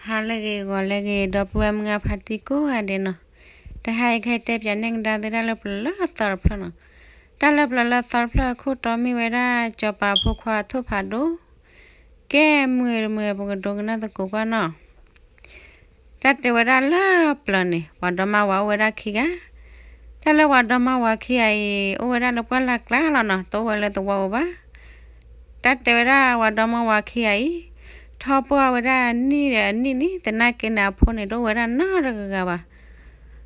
ဟါလၢအဂ့ၤ ဂီၤလၢအဂ့ၤ ဒီပုၢ်ဝဲၢ်မုၢ်ဂၢ်ဖါတံၢ်ကိးဂၤဒဲးနီၤ, တဟါအံၤကဟဲတဲပၠးနဲၣ်ကဒါသုတၢ်လၢပျၢၤလၢအသီတဖျၢၣ်နီၤ. တၢ်လၢပျၢၤလၢအသီတဖျၢၣ်အခိၣ်တီမ့ၢ်ဝဲဒၣ် စီၤပၤဖိခွါထိၣ်ဖးဒိၣ်, ကဲမုာ်တမုာ် ပကဒိကနၣ်သကိးကွၢ်နီၤ. တၢ်တဲဝဲဒၣ်လၢပျၢၤန့ၣ် ပှၤဒီမါဝၤအိၣ်ဝဲဒၣ်ခံဂၤ, တၢ်လၢပှၤဒီမါဝၤခံဂၤအံၤ အိၣ်ဝဲဒၣ်လၢပှၢ်လၢ်ကျါလီၤနီၤ, တအိၣ်ဝဲလၢသဝီပူၤဘၣ်. တၢ်တဲဝဲဒၣ်ပှၤဒီမါဝၤခံဂၤအံၤ ထီၣ်ပှၢ်ဝဲဒၣ်နံၣ်ဒီးအနံၣ်လံ, သနာ်က့န့ၣ် အဖိန့ၣ်တအိၣ်ဝဲဒၣ်နီတဂၤဂၤဘၣ်.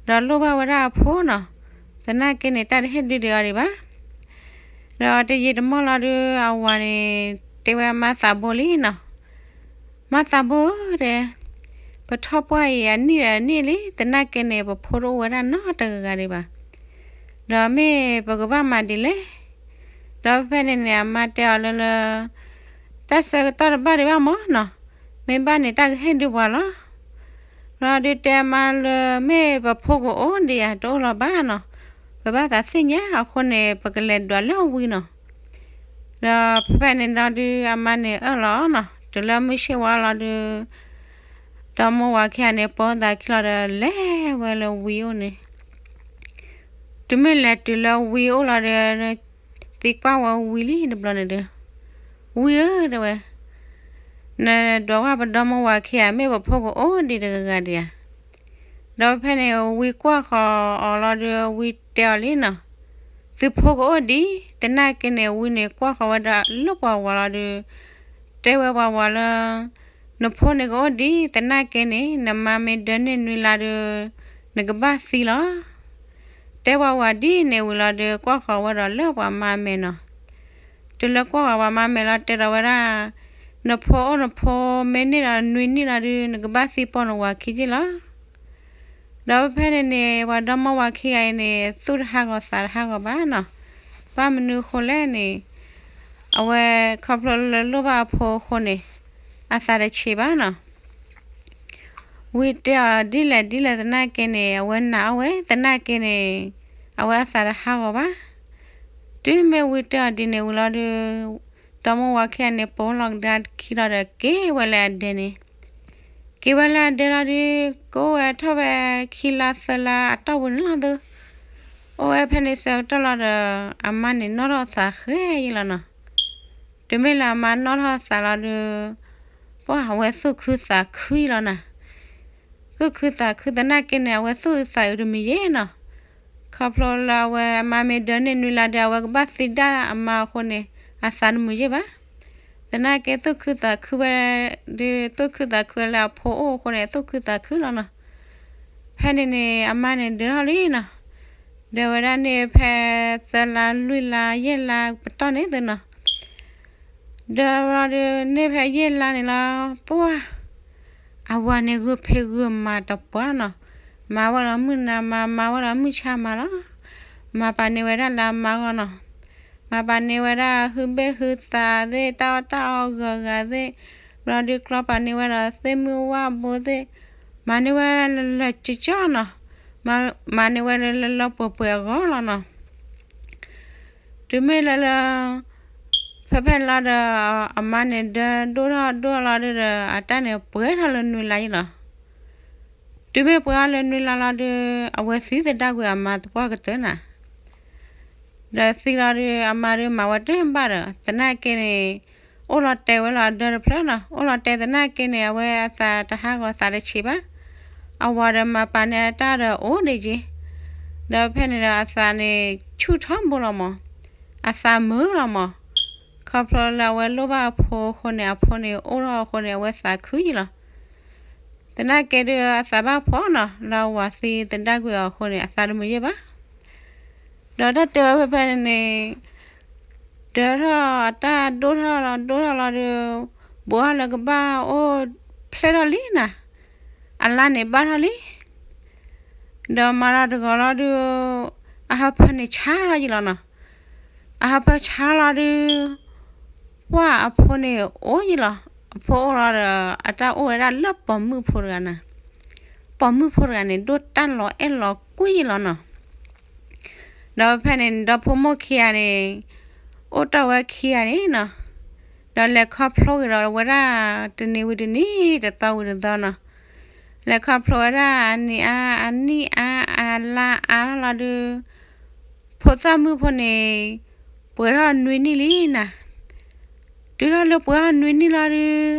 ဒီးလိၣ်ဘၣ်ဝဲဒၣ်အဖိနီၤ, သနာ်က့န့ၣ် တၢ်တဟ့ၣ်ဒုးဒံးအီၤဒံးဘၣ်. ဒီးတယံာ်တမီၢ်လီၤဒုး အဝၤန့ၣ် တဲဝဲမါသးဘိလံနီၤ, မါသးဘိဧၢ တဲ, ပထီၣ်ပှၢ်အံၤအနံၣ်ဒီးအနံၣ်လံ, သနာ်က့န့ၣ် ပဖိတအိၣ်ဝဲဒၣ်နီတဂၤဂၤဒံးဘၣ်. ဒီးမ့ၢ်ပကဘၣ်မၤဒ်လဲၣ်. ဒီးဖဲန့ၣ်န့ၣ် အမါတဲအီၤလၢလၢ တၢ်ဆၢကတီၢ်တဘၣ်ဒံးဘၣ်မးနီၤ, မ့ၢ်ဘၣ်န့ၣ် တၢ်ကဟ့ၣ်ဒုးပှၤလီၤ. ဒီးဒုးတဲအမါလၢ မ့ၢ်ပဖိကအိၣ်ဒံးဧါ, တအိၣ်လီၤဘၣ်နီၤ, ပဘၣ်သးသ့ၣ်ညါအဃိန့ၣ် ပကလဲၤဒွးလၢဝံနီၤ. ဒီးဖဲဖဲန့ၣ်ဒီးဒုး အမါန့ၣ်အၢၣ်လီၤနီၤ, တုၤလၢမုၢ်ဆ့ၣ်ဝါလီၤဒုး ဒီမိၢ်ဝၤခံဂၤန့ၣ် ပိာ်သးခံလီၤဒီး လဲၤဝဲလၢဝံအိၣ်န့ၣ်, တုၤမ့ၢ်လဲၤတုၤလၢဝံအိၣ်လီၤဒီး သံကွၢ်ဝဲဝံလံတဘျီန့ၣ်ဒီး, ဝံဧၢ တဲဝဲ, နဒွးဝဲပဒီမိၢ်ဝၤခံဂၤ မ့ၢ်ပဖိကအိၣ်ဒံးတဂၤဂၤဒံးဧါ. ဒီးဖဲန့ၣ် ဝံကွၢ်ဃီၤအီၤလီၤဒီး ဝံတဲအီၤလံနီၤ, သုဖိကအိၣ်ဒံး, သနာ်က့န့ၣ် ဝံန့ၣ် ကွၢ်ဃီၤဝဲဒၣ်လၢပှၤဝၤလီၤဒီး တဲဝဲပှၤဝၤလၢ နဖိန့ၣ်ကအိၣ်ဒံး, သနာ်က့န့ၣ် နမါမ့ၢ်ဒၢန့ၢ်နွံလါဒီး နကဘၣ်သံလီၤ. တဲပှၤဝၤဒ်န့ၣ်ဝံၤလီၤဒီး ကွၢ်ဃီၤဝဲဒီးလၢပှၤမါမဲာ်နီၤ. တုၤလၢကွၢ်ဃီၤပှၤမါမဲာ်လီၤ တဲဒီးဝဲဒၣ်, နဖိအိၣ်နဖိမ့ၢ်န့ၢ်ဒီးနွံနံၣ်လီၤဒုး နကဘၣ်သံပိာ်နဝၤခံက့ၢ်လီၤ. ဒီးဖဲန့ၣ်န့ၣ် ပှၤဒီမိၢ်ဝၤခံဂၤအံၤန့ၣ် သူၣ်တဟးဂီၤသးတဟးဂီၤဘၣ်နီၤ. ဘၣ်မနုၤအဃိလဲၣ်န့ၣ် အဝဲခီဖျိလၢလိၣ်ဘၣ်အဖိအဃိန့ၣ် အသးတဆံးဘၣ်နီၤ. ဝံတဲအီၤဒ်လဲၣ်ဒ်လဲၣ်သနာ်က့န့ၣ် အဝဲနာ်အီၤဝဲ သနာ်က့န့ၣ် အဝဲအသးတဟးဂီၤဘၣ်. တုၤမ့ၢ်ဝံတဲအီၤဒ်န့ၣ်ဝံၤလီၤဒုး ဒီမိၢ်ဝၤခံဂၤန့ၣ် ပိာ်လီၤကဒါခံလီၤဒီး က့ၤဝဲလၢအဒဲန့ၣ် က့ၤဝဲလၢအဒဲလီၤဒုး ကအိၣ်ဝဲထီၣ်ဝဲခံလါသၢလါအတီၢ်ပူၤန့ၣ်လီၤသု. အိၣ်ဝဲဖဲန့ၣ်ဆၢကတီၢ်လီၤဒီး အမါန့ၣ်နီၣ်ထီၣ်သးဃဲယံလီၤနီၤ. တုၤမ့ၢ်လၢအမါနီၣ်ထီၣ်သးလီၤဒုး ပှၢ်အဝဲသူၣ်ခုသးခုယံလီၤနီၤ. သူၣ်ခုသးခုသနာ်က့န့ၣ် အဝဲသူၣ်အုးသးအုးတမံၤယဲနီၤ. ခီဖျိလၢအဝဲအမါမ့ၢ်ဒၢန့ၢ်နွံလါဒီး အဝဲကဘၣ်သံဒၣ်အမါအဃိန့ၣ် အသးတမုာ်ယဲဘၣ်. သနာ်က့သူၣ်ခုသးခုဝဲဒုး သူၣ်ခုသးခုဝဲလၢအဖိအိၣ်အဃိန့ၣ် သူၣ်ခုသးခုလီၤနီၤ. ဖဲန့ၣ်န့ၣ် အမါန့ၣ်ဒၢထီၣ်လံနီၤ. ဒၢဝဲဒၣ်န့ၣ်ဖဲသၢလါလွံၢ်လါယဲၢ်လါပတီၢ်န့ၣ်သုနီၤ. ဒၢဝဲဒၣ်ဒုးန့ၢ်ဖဲယဲၢ်လါန့ၣ်လီၤ ပှၢ် အဝၤန့ၣ်ဂုာ်ဖံးဂုာ်မၤတပှၢ်နီၤ. မၤဝဲလီၤမုၢ်နၤမၤ မၤဝဲလီၤမုၢ်ဆါမၤလီၤ. မၤပာ်န့ၢ်ဝဲဒၣ်လၢအမါဂီၢ်နီၤ. မၤပာ်န့ၢ်ဝဲဒၣ်ဟုဘ့ၣ်ဟုသးသ့ၣ် တၢ်အီၣ်တၢ်အီဂၤဂၤသ့ၣ်, ဘျီဒုးကျီပာ်န့ၢ်ဝဲဒီးသ့ၣ်မုၢ်ဝၣ်ဘိသ့ၣ်, မၤန့ၢ်ဝဲလၢလၢကၠီကၠီနီၤ. မၤန့ၢ်ဝဲလၢလၢပှဲၤပှဲၤအဂီၢ်လီၤနီၤ. တုၤမ့ၢ်လၢလၢ ဖဲဖဲန့ၣ်လီၤဒီး အမါန့ၣ်ဒၢဒိၣ်ထီၣ်ဒိၣ်ထီၣ်လီၤဒုးဒီး အတၢ်န့ၣ်ပှဲၤထီၣ်လၢနွံလါယံလီၤ. တုၤမ့ၢ်ပှဲၤထီၣ်လၢနွံလါလီၤဒုး အဝဲသံသဒၣ်ကွံာ်အမါသပှၢ်ကတၢၢ်နၤ. ဒီးသံလီၤဒုး အမါဒုးမၤဝဲတဘၣ်ဒီး သနာ်က့န့ၣ် အိၣ်လီၤတဲာ်ဝဲလီၤအဒၢတဖျၢၣ်နီၤ. အိၣ်လီၤတဲာ်သနာ်က့န့ၣ် အဝဲအသးတဟးဂီၤသးတဆံးဘၣ်. အဝၤဒီးမၤပာ်န့ၢ်အတၢ်ဒီးအိၣ်ဒံးက့ၤ. ဒီးဖဲန့ၣ်ဒီးအသးန့ၣ်ဆူၣ်ထီဘိလီၤမး. အသးမုာ်လီၤမး. ခီဖျိလၢအဝဲလိၣ်ဘၣ်အဖိအဃိန့ၣ် အဖိန့ၣ်အိၣ်ထီၣ်အဃိန့ၣ် အဝဲသးခုယံလီၤ. သနာ်က့ဒုးအသးဘၣ်ဖှီၣ်နီၤ လၢအဝၤသံသဒၣ်ကွံာ်အီၤအဃိန့ၣ် အသးတမုာ်ယဲၢ်ဘၣ်. ဒီးတၢ်တဲဝဲဖဲဖဲန့ၣ်န့ၣ် ဒၢထီၣ်အတၢ်ဒိၣ်ထီၣ်လီၤဒိၣ်ထီၣ်လီၤဒီး ဘူးအီၣ်လၢကဘၣ်အိၣ်ဖျဲၣ်ထီၣ်လံနၤ. အလါန့ၣ်ဘၣ်ထီၣ်လံ. ဒီးမၤလီၤတဂီၤလီၤဒုး အဟၢဖၢန့ၣ်ဆါထီၣ်ယံလီၤနီၤ. အဟၢဖၢဆါလီၤဒုး ပှၢ်အဖိန့ၣ်အိၣ်ယံလီၤ. အဖိအိၣ်လီၤဒီး အတၢ်အိၣ်ဝဲဒၣ်လၢပိာ်မုၣ်ဖိတဂၤနၤ. ပိာ်မုၣ်ဖိတဂၤန့ၣ် ဒိၣ်တၢ်လီၤအဲၣ်လီၤကွံယံလီၤနီၤ. ဒီးဖဲန့ၣ် ဒီဖိမိၢ်ခံဂၤန့ၣ် အိၣ်တ့ၢ်ဝဲခံဂၤန့ၣ်နီၤ. ဒီးလဲၤခီဖျိက့ၤဒီးဝဲဒၣ် တနံၤဝံၤတနံၤ တသီဝံၤတသီနီၤ. လဲၤခီဖျိဝဲဒၣ်အနံၤအါ အနံၣ်အါ အလါအါထီၣ်လီၤဒုး, ဖိသၣ်မုၣ်ဖိန့ၣ် ပှဲၤထီၣ်နွံနံၣ်လံနၤ. တုၤထီၣ်လၢပှဲၤထီၣ်နွံနံၣ်လီၤဒုး,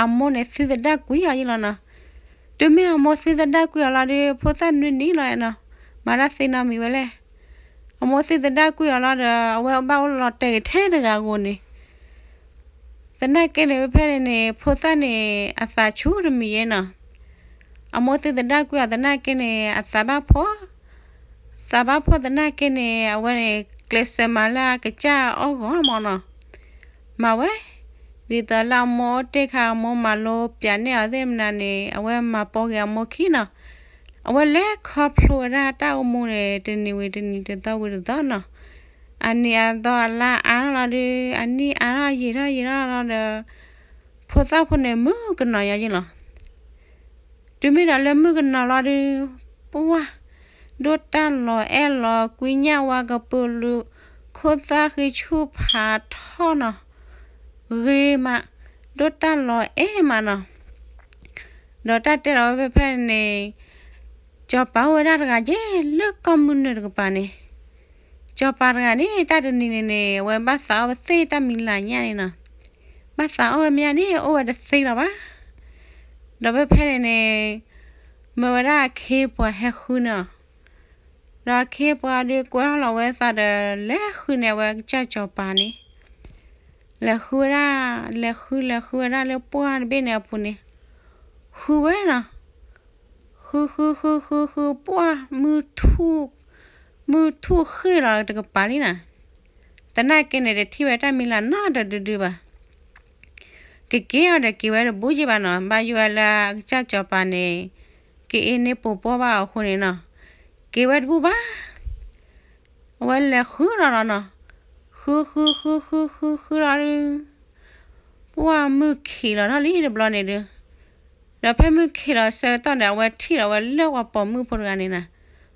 အမိၢ်န့ၣ်သံသဒၣ်ကွံာ်အီၤယ့လီၤနီၤ. တုၤမ့ၢ်အမိၢ်သံသဒၣ်ကွံာ်အီၤလီၤဒုး ဖိသၣ်နွံနံၣ်လီၤနီၤ, မၤတၢ်သ့နီတမံၤဝဲလဲၣ်. အမိၢ်သံသဒၣ်ကွံာ်အီၤလီၤဒီး အဝဲဘၣ်အိၣ်လီၤတဲာ်က့ၤထဲတဂၤဧိၤန့ၣ် သနာ်က့န့ၣ် ဖဲဖဲန့ၣ်န့ၣ် ဖိသၣ်န့ၣ် အသးဆူၣ်တမံၤယဲနီၤ. အမိၢ်သံသဒၣ်ကွံာ်အီၤသနာ်က့န့ၣ် အသးဘၣ်ဖှီၣ်, သးဘၣ်ဖှီၣ်သနာ်က့န့ၣ် အဝဲန့ၣ် ကျဲးစၢးမၤလၢအကစၢ်အီၣ်ဂီၤမးနီၤ. မၤဝဲ, ဒ်သိးလၢအမိၢ်အိၣ်တ့ၢ်ခါ အမိၢ်မၤလိပျးန့ၢ်အီၤသ့ၣ်မနုၤန့ၣ် အဝဲမၤပိာ်က့ၤအမိၢ်ခံနီၤ. အဝဲလဲၤခီဖျိဝဲဒၣ်တၢ်အိၣ်မူန့ၣ် တနံၤဝံၤတနံၤ တသီဝံၤတသီနီၤ. အနံၤအါသီအလါအါထီၣ်လီၤဒုး, အနံၣ်အါထီၣ်ယံာ်ထီၣ်ယံာ်ထီၣ်လီၤဒီး ဖိသၣ်ဖိန့ၣ်မုၢ်ကနီၤယါယ့လီၤ. တုၤမ့ၢ်ဒီးလၢမုၢ်ကနီၤလီၤဒုး, ပှၢ်, ဒိၣ်တၢ်လီၤအဲၣ်လီၤကွံညၣ်ဝါကပူၤလုာ်, ခိၣ်သၣ်ဃံဆူၣ်ဖးထီနီၤ, ဂ့ၤမး, ဒိၣ်တၢ်လီၤအဲၣ်မးနီၤ. ဒီးတၢ်တဲလီၤဝဲဖဲဖဲန့ၣ် စီၤပၤအိၣ်ဝဲဒၣ်တဂၤယဲလၢကီၢ်မုၢ်နုာ်တကပၤန့ၣ်, စီၤပၤတဂၤန့ၣ် တၢ်တနံၤန့ၣ်န့ၣ် အဝဲဘၣ်သးအီၣ်ဝဲသ့ၣ်တၢ်မံၤလၢ်ညါန့ၣ်နီၤ, ဘၣ်သးအီၣ်ဝဲမ့ၢ်ညါန့ၣ် အိၣ်ဝဲတသ့လီၤဘၣ်. ဒီးဖဲဖဲန့ၣ်န့ၣ် မၢဝဲဒၣ်အခ့အပှၤဟဲဃုန့ၢ်အီၤ, ဒီးအခ့အပှၤဒုးကွဲထီၣ်လီၤဝဲသးဒီး လဲၤဃုန့ၢ်အဝဲကစၢ်စီၤပၤန့ၣ်, လဲၤဃုဝဲဒၣ်, လဲၤဃုလဲၤဃုဝဲဒၣ်လၢပှၢ်တဘ့ၣ်န့ၣ်အပူၤန့ၣ်, ဃုဝဲနီၤ, ဃုဃုဃုဃုဃု ပှၢ်, မုၢ်ထူၣ်ဃ့ၢ်လီၤတကပၤလံနီၤ. သနာ်က့န့ၣ် တထံၣ်ဝဲတၢ်မံၤလၢ်နီတဒုဒုဘၣ်. ကက့ၤအီၤဒီးက့ၤဝဲတဘူးက့ဘၣ်နီၤ, ဘၣ်ယိၣ်ဝဲလၢအကစၢ်စီၤပၤန့ၣ် ကအ့န့ၢ်ပိာ်ပှီၢ်ဘၣ်အဃိန့ၣ်နီၤ, က့ၤဝဲတဘူးဘၣ်. အဝဲလဲၤဃုလီၤလီၤနီၤ, ဃုဃုဃုဃုဃုဃုလီၤဒုး, ပှၢ်မုၢ်ခံးလီၤထီၣ်လံတဘျီန့ၣ်ဒုး, ဒီးဖဲမုၢ်ခံးလီၤဆၢကတီၢ်န့ၣ် အဝဲထံၣ်လီၤဝဲလၢပှၤပိာ်မုၣ်ဖိတဂၤန့ၣ်နီၤ,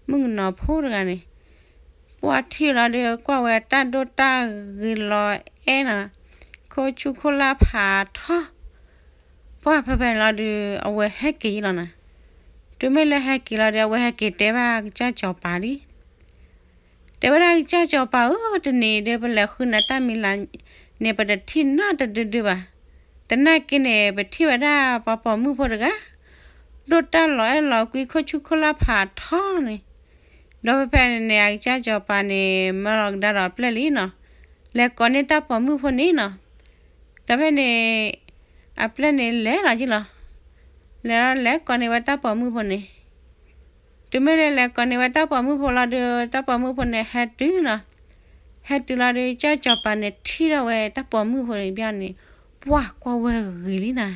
မုၣ်ကနီၤဖိတဂၤန့ၣ်, ပှၢ်ထံၣ်လီၤဒုး ကွၢ်ဝဲတၢ်ဒိၣ်တၢ်ဂ့ၤလီၤအဲၣ်နီၤ, ခိၣ်ဆူၣ်ခိၣ်လၢ်ဖးထီ, ပှၢ်ဖဲဖဲန့ၣ်လီၤဒုး အဝဲဟဲက့ၤလီၤနီၤ. တုၤမ့ၢ်လၢဟဲက့ၤလီၤဒုး အဝဲဟဲက့ၤတဲဘၣ်ကစၢ်စီၤပၤလံ တဲဝဲဒၣ်ကစၢ်စီၤပၤဧၢ, တနံၤအံၤဒုး ပလဲၤဃုနၤတၢ်မံၤလၢ်န့ၣ် ပတထံၣ်နီတဒုဒုဘၣ်. သနာ်က့န့ၣ် ပထံၣ်ဝဲဒၣ်ပှၤပိာ်မုၣ်ဖိတဂၤ ဒိၣ်တၢ်လီၤအဲၣ်လီၤကွံ ခိၣ်ဆူၣ်ခိၣ်လၢ်ဖးထီန့ၣ်, ဒီးဖဲဖဲန့ၣ်န့ၣ် အကစၢ်စီၤပၤန့ၣ် မၢလီၤကဒါဒီးအပျဲၢ်လံနီၤ, လဲၤကိးန့ၢ်တၢ်ပိာ်မုၣ်ဖိန့ၣ်နီၤ. ဒီးဖဲန့ၣ် အပျဲၢ်န့ၣ်လဲၤလီၤက့လီၤ, လဲၤလီၤလဲၤကိးန့ၢ်ဝဲတၢ်ပိာ်မုၣ်ဖိန့ၣ် တုၤမ့ၢ်လၢလဲၤကိးန့ၢ်ဝဲတၢ်ပိာ်မုၣ်ဖိလီၤဒုး တၢ်ပိာ်မုၣ်ဖိန့ၣ်ဟဲတုၤနီၤ, ဟဲတုၤလီၤဒုး ကစၢ်စီၤပၤန့ၣ်ထံၣ်ထီၣ်ဝဲတၢ်ပိာ်မုၣ်ဖိန့ၣ်ဘၣ်န့ၣ်, ပှၢ်ကွၢ်ဝဲဂ့ၤလံနီၤ.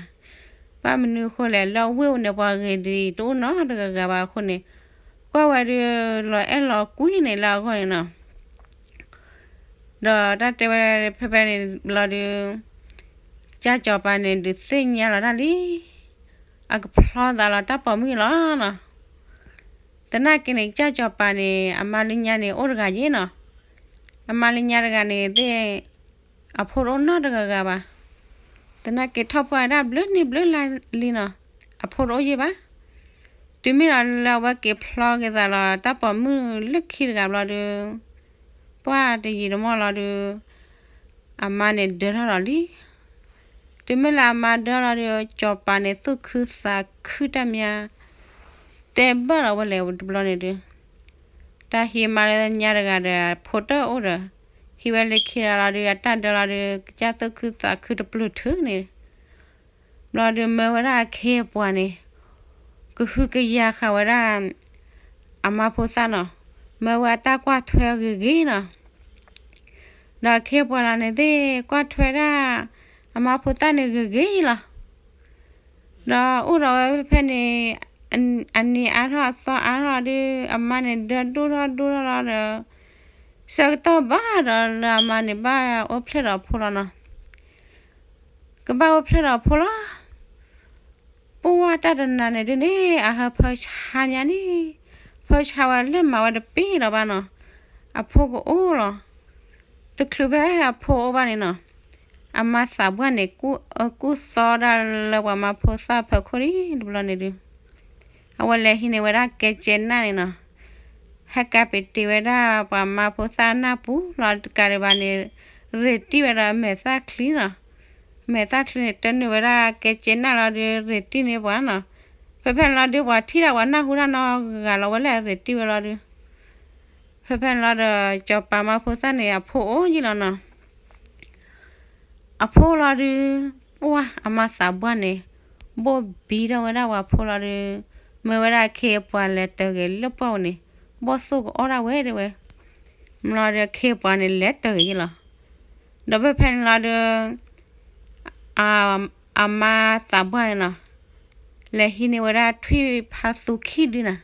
ဘၣ်မနုၤအဃိလဲၣ် လၢအဝ့ၢ်အိၣ်န့ၣ် ပှၤဂ့ၤဒ်တအိၣ်နီတဂၤဂၤဘၣ်အဃိန့ၣ်, ကွၢ်ဝဲဒုး လီၤအဲၣ်လီၤကွံန့ၣ်လၢအဂီၢ်န့ၣ်နီၤ. ဒီးတၢ်တဲဝဲဖဲဖဲန့ၣ်ဘျီဒုး ကစၢ်စီၤပၤန့ၣ် ဒုးသ့ၣ်ညါလီၤတၢ်လံ, အကဖျီသးလီၤတၢ်ပိာ်မုၣ်လီၤနီၤ. သနာ်က့န့ၣ် ကစၢ်စီၤပၤန့ၣ် အမါလၢညါန့ၣ်အိၣ်တဂၤယ့နီၤ, အမါလၢညါတဂၤန့ၣ်သ့ၣ် အဖိတအိၣ်နီတဂၤဂၤဘၣ်. သနာ်က့ထီၣ်ပှၢ်ဝဲဒၣ်ဘျုးနံၣ်ဘျုးလါလံနီၤ, အဖိတအိၣ်ယ့ၢ်ဘၣ်. တုၤမ့ၢ်ဒီးလၢအဝဲက့ၤဖျီက့ၤသးလီၤ တၢ်ပိာ်မုၣ်လၢခံတဂၤဘျီဒုး ပှၢ်တယံာ်တမီၢ်လီၤဒုး အမါန့ၣ်ဒၢထီၣ်လီၤလံ. တုၤမ့ၢ်လၢအမါဒၢလီၤဒုး စီၤပၤန့ၣ်သူၣ်ခုသးခုတၢ်မါ တဲဘၣ်လီၤဝဲလဲၣ်တဘျီန့ၣ်ဒုး တၢ်ဟံးမါလၢညါတဂၤဒီး ဖိတအိၣ်ဒီး ဟံးဝဲလၢခံတဂၤလီၤဒုး အတၢ်ဒၢလီၤဒုး ကစၢ်သူၣ်ခုသးခုတပျုာ်ထုးန့ၣ် ဘျီဒုးမၢဝဲဒၣ်အခ့အပှၤန့ၣ် ကဟုကယာ်ဃာ်ဝဲဒၣ် အမါဖိသၣ်နီၤ, မၢဝဲအတၢ်ကွၢ်ထွဲဂ့ၤဂ့ၤနီၤ. ဒီးအခ့အပှၤလီၤန့ၣ်သ့ၣ် ကွၢ်ထွဲဒၣ် အမါဖိသၣ်န့ၣ်ဂ့ၤဂ့ၤလီၤ. ဒီးအိၣ်ဒီးဝဲဖဲဖဲန့ၣ် အနံၤအါထီၣ်အသီအါထီၣ်ဒုး အမါန့ၣ်ဒၢဒိၣ်ထီၣ်ဒိၣ်ထီၣ်လီၤဒီး ဆၢကတီၢ်ဘၣ်ဒီးလၢအမါန့ၣ်ဘၣ်အိၣ်ဖျဲၣ်ဒီးအဖိလီၤနီၤ. ကဘၣ်အိၣ်ဖျဲၣ်ဒီးအဖိလီၤ. ပှၢ်တၢ်တနၤန့ၣ်ဒုးန့ၣ် အဟၢဖၢဆါမးန့ၣ် ဖၢဆါဝဲလၢမၤဝဲတပ့ၢ်လီၤဘၣ်နီၤ. အဖိကအိၣ်လီၤ. တချုးဖဲအဖိအိၣ်ဘၣ်န့ၣ်နီၤ အမါသးပှၢ်န့ၣ် ကူၣ်အၢကူၣ်သီဒၣ်လၢပှၤမါဖိသၣ်ဖီခိၣ်လံတဘျီန့ၣ်ဒုး အဝဲလဲၤဟံးန့ၢ်ဝဲဒၣ်ကဲကဲနၢ်န့ၣ်နီၤ, ဟဲကးပ့ၤတ့ၢ်ဝဲဒၣ်ပှၤမါဖိသၣ်နၢ်ပူၤလီၤ. တကးဒံးဘၣ်န့ၣ် ရ့ၣ်တံၢ်ဝဲဒီးအမဲာ်သၣ်ချံနီၤ, မဲာ်သၣ်ချံန့ၣ် တၢနုာ်ဝဲဒၣ်ကဲကဲနၢ်လီၤဒီး ရ့ၣ်တံၢ်န့ၢ်ပှၤနီၤ. ဖဲဖဲန့ၣ်လီၤဒုး ပှၤထံၣ်ဒၣ်ပှၤနၢ်ဟူတၢ်နီတဂၤလီၤ ဝဲလဲၣ်ရ့ၣ်တံၢ်ဝဲလီၤဒုး. ဖဲဖဲန့ၣ်လီၤဒီး စီၤပၤမါဖိသၣ်န့ၣ် အဖိအိၣ်ယံၤလီၤနီၤ. အဖိလီၤဒုး ပှၢ်အမါသးပှၢ်န့ၣ် ဘိၣ်ဘံထီၣ်ဝဲဒၣ်ပှၤဖိလီၤဒုး, မၢဝဲဒၣ်အခ့အပှၤလဲၤတၢၤဂ့ၤလၢပှၢ်ပူၤန့ၣ် ဘီၣ်သိၣ်ကအီၣ်ဒၣ်ဝဲတဲဝဲ. မ့ၢ်လီၤဒုး အခ့အပှၤန့ၣ်လဲၤတၢၤဂ့ၤယံၤလီၤ. ဒီးဖဲဖဲန့ၣ်လီၤဒုး အမါသးပှၢ်န့ၣ်နီၤ, လဲၤဟံးန့ၢ်ဝဲဒၣ်ထွံၣ်ဖးသူခံဒုနီၤ,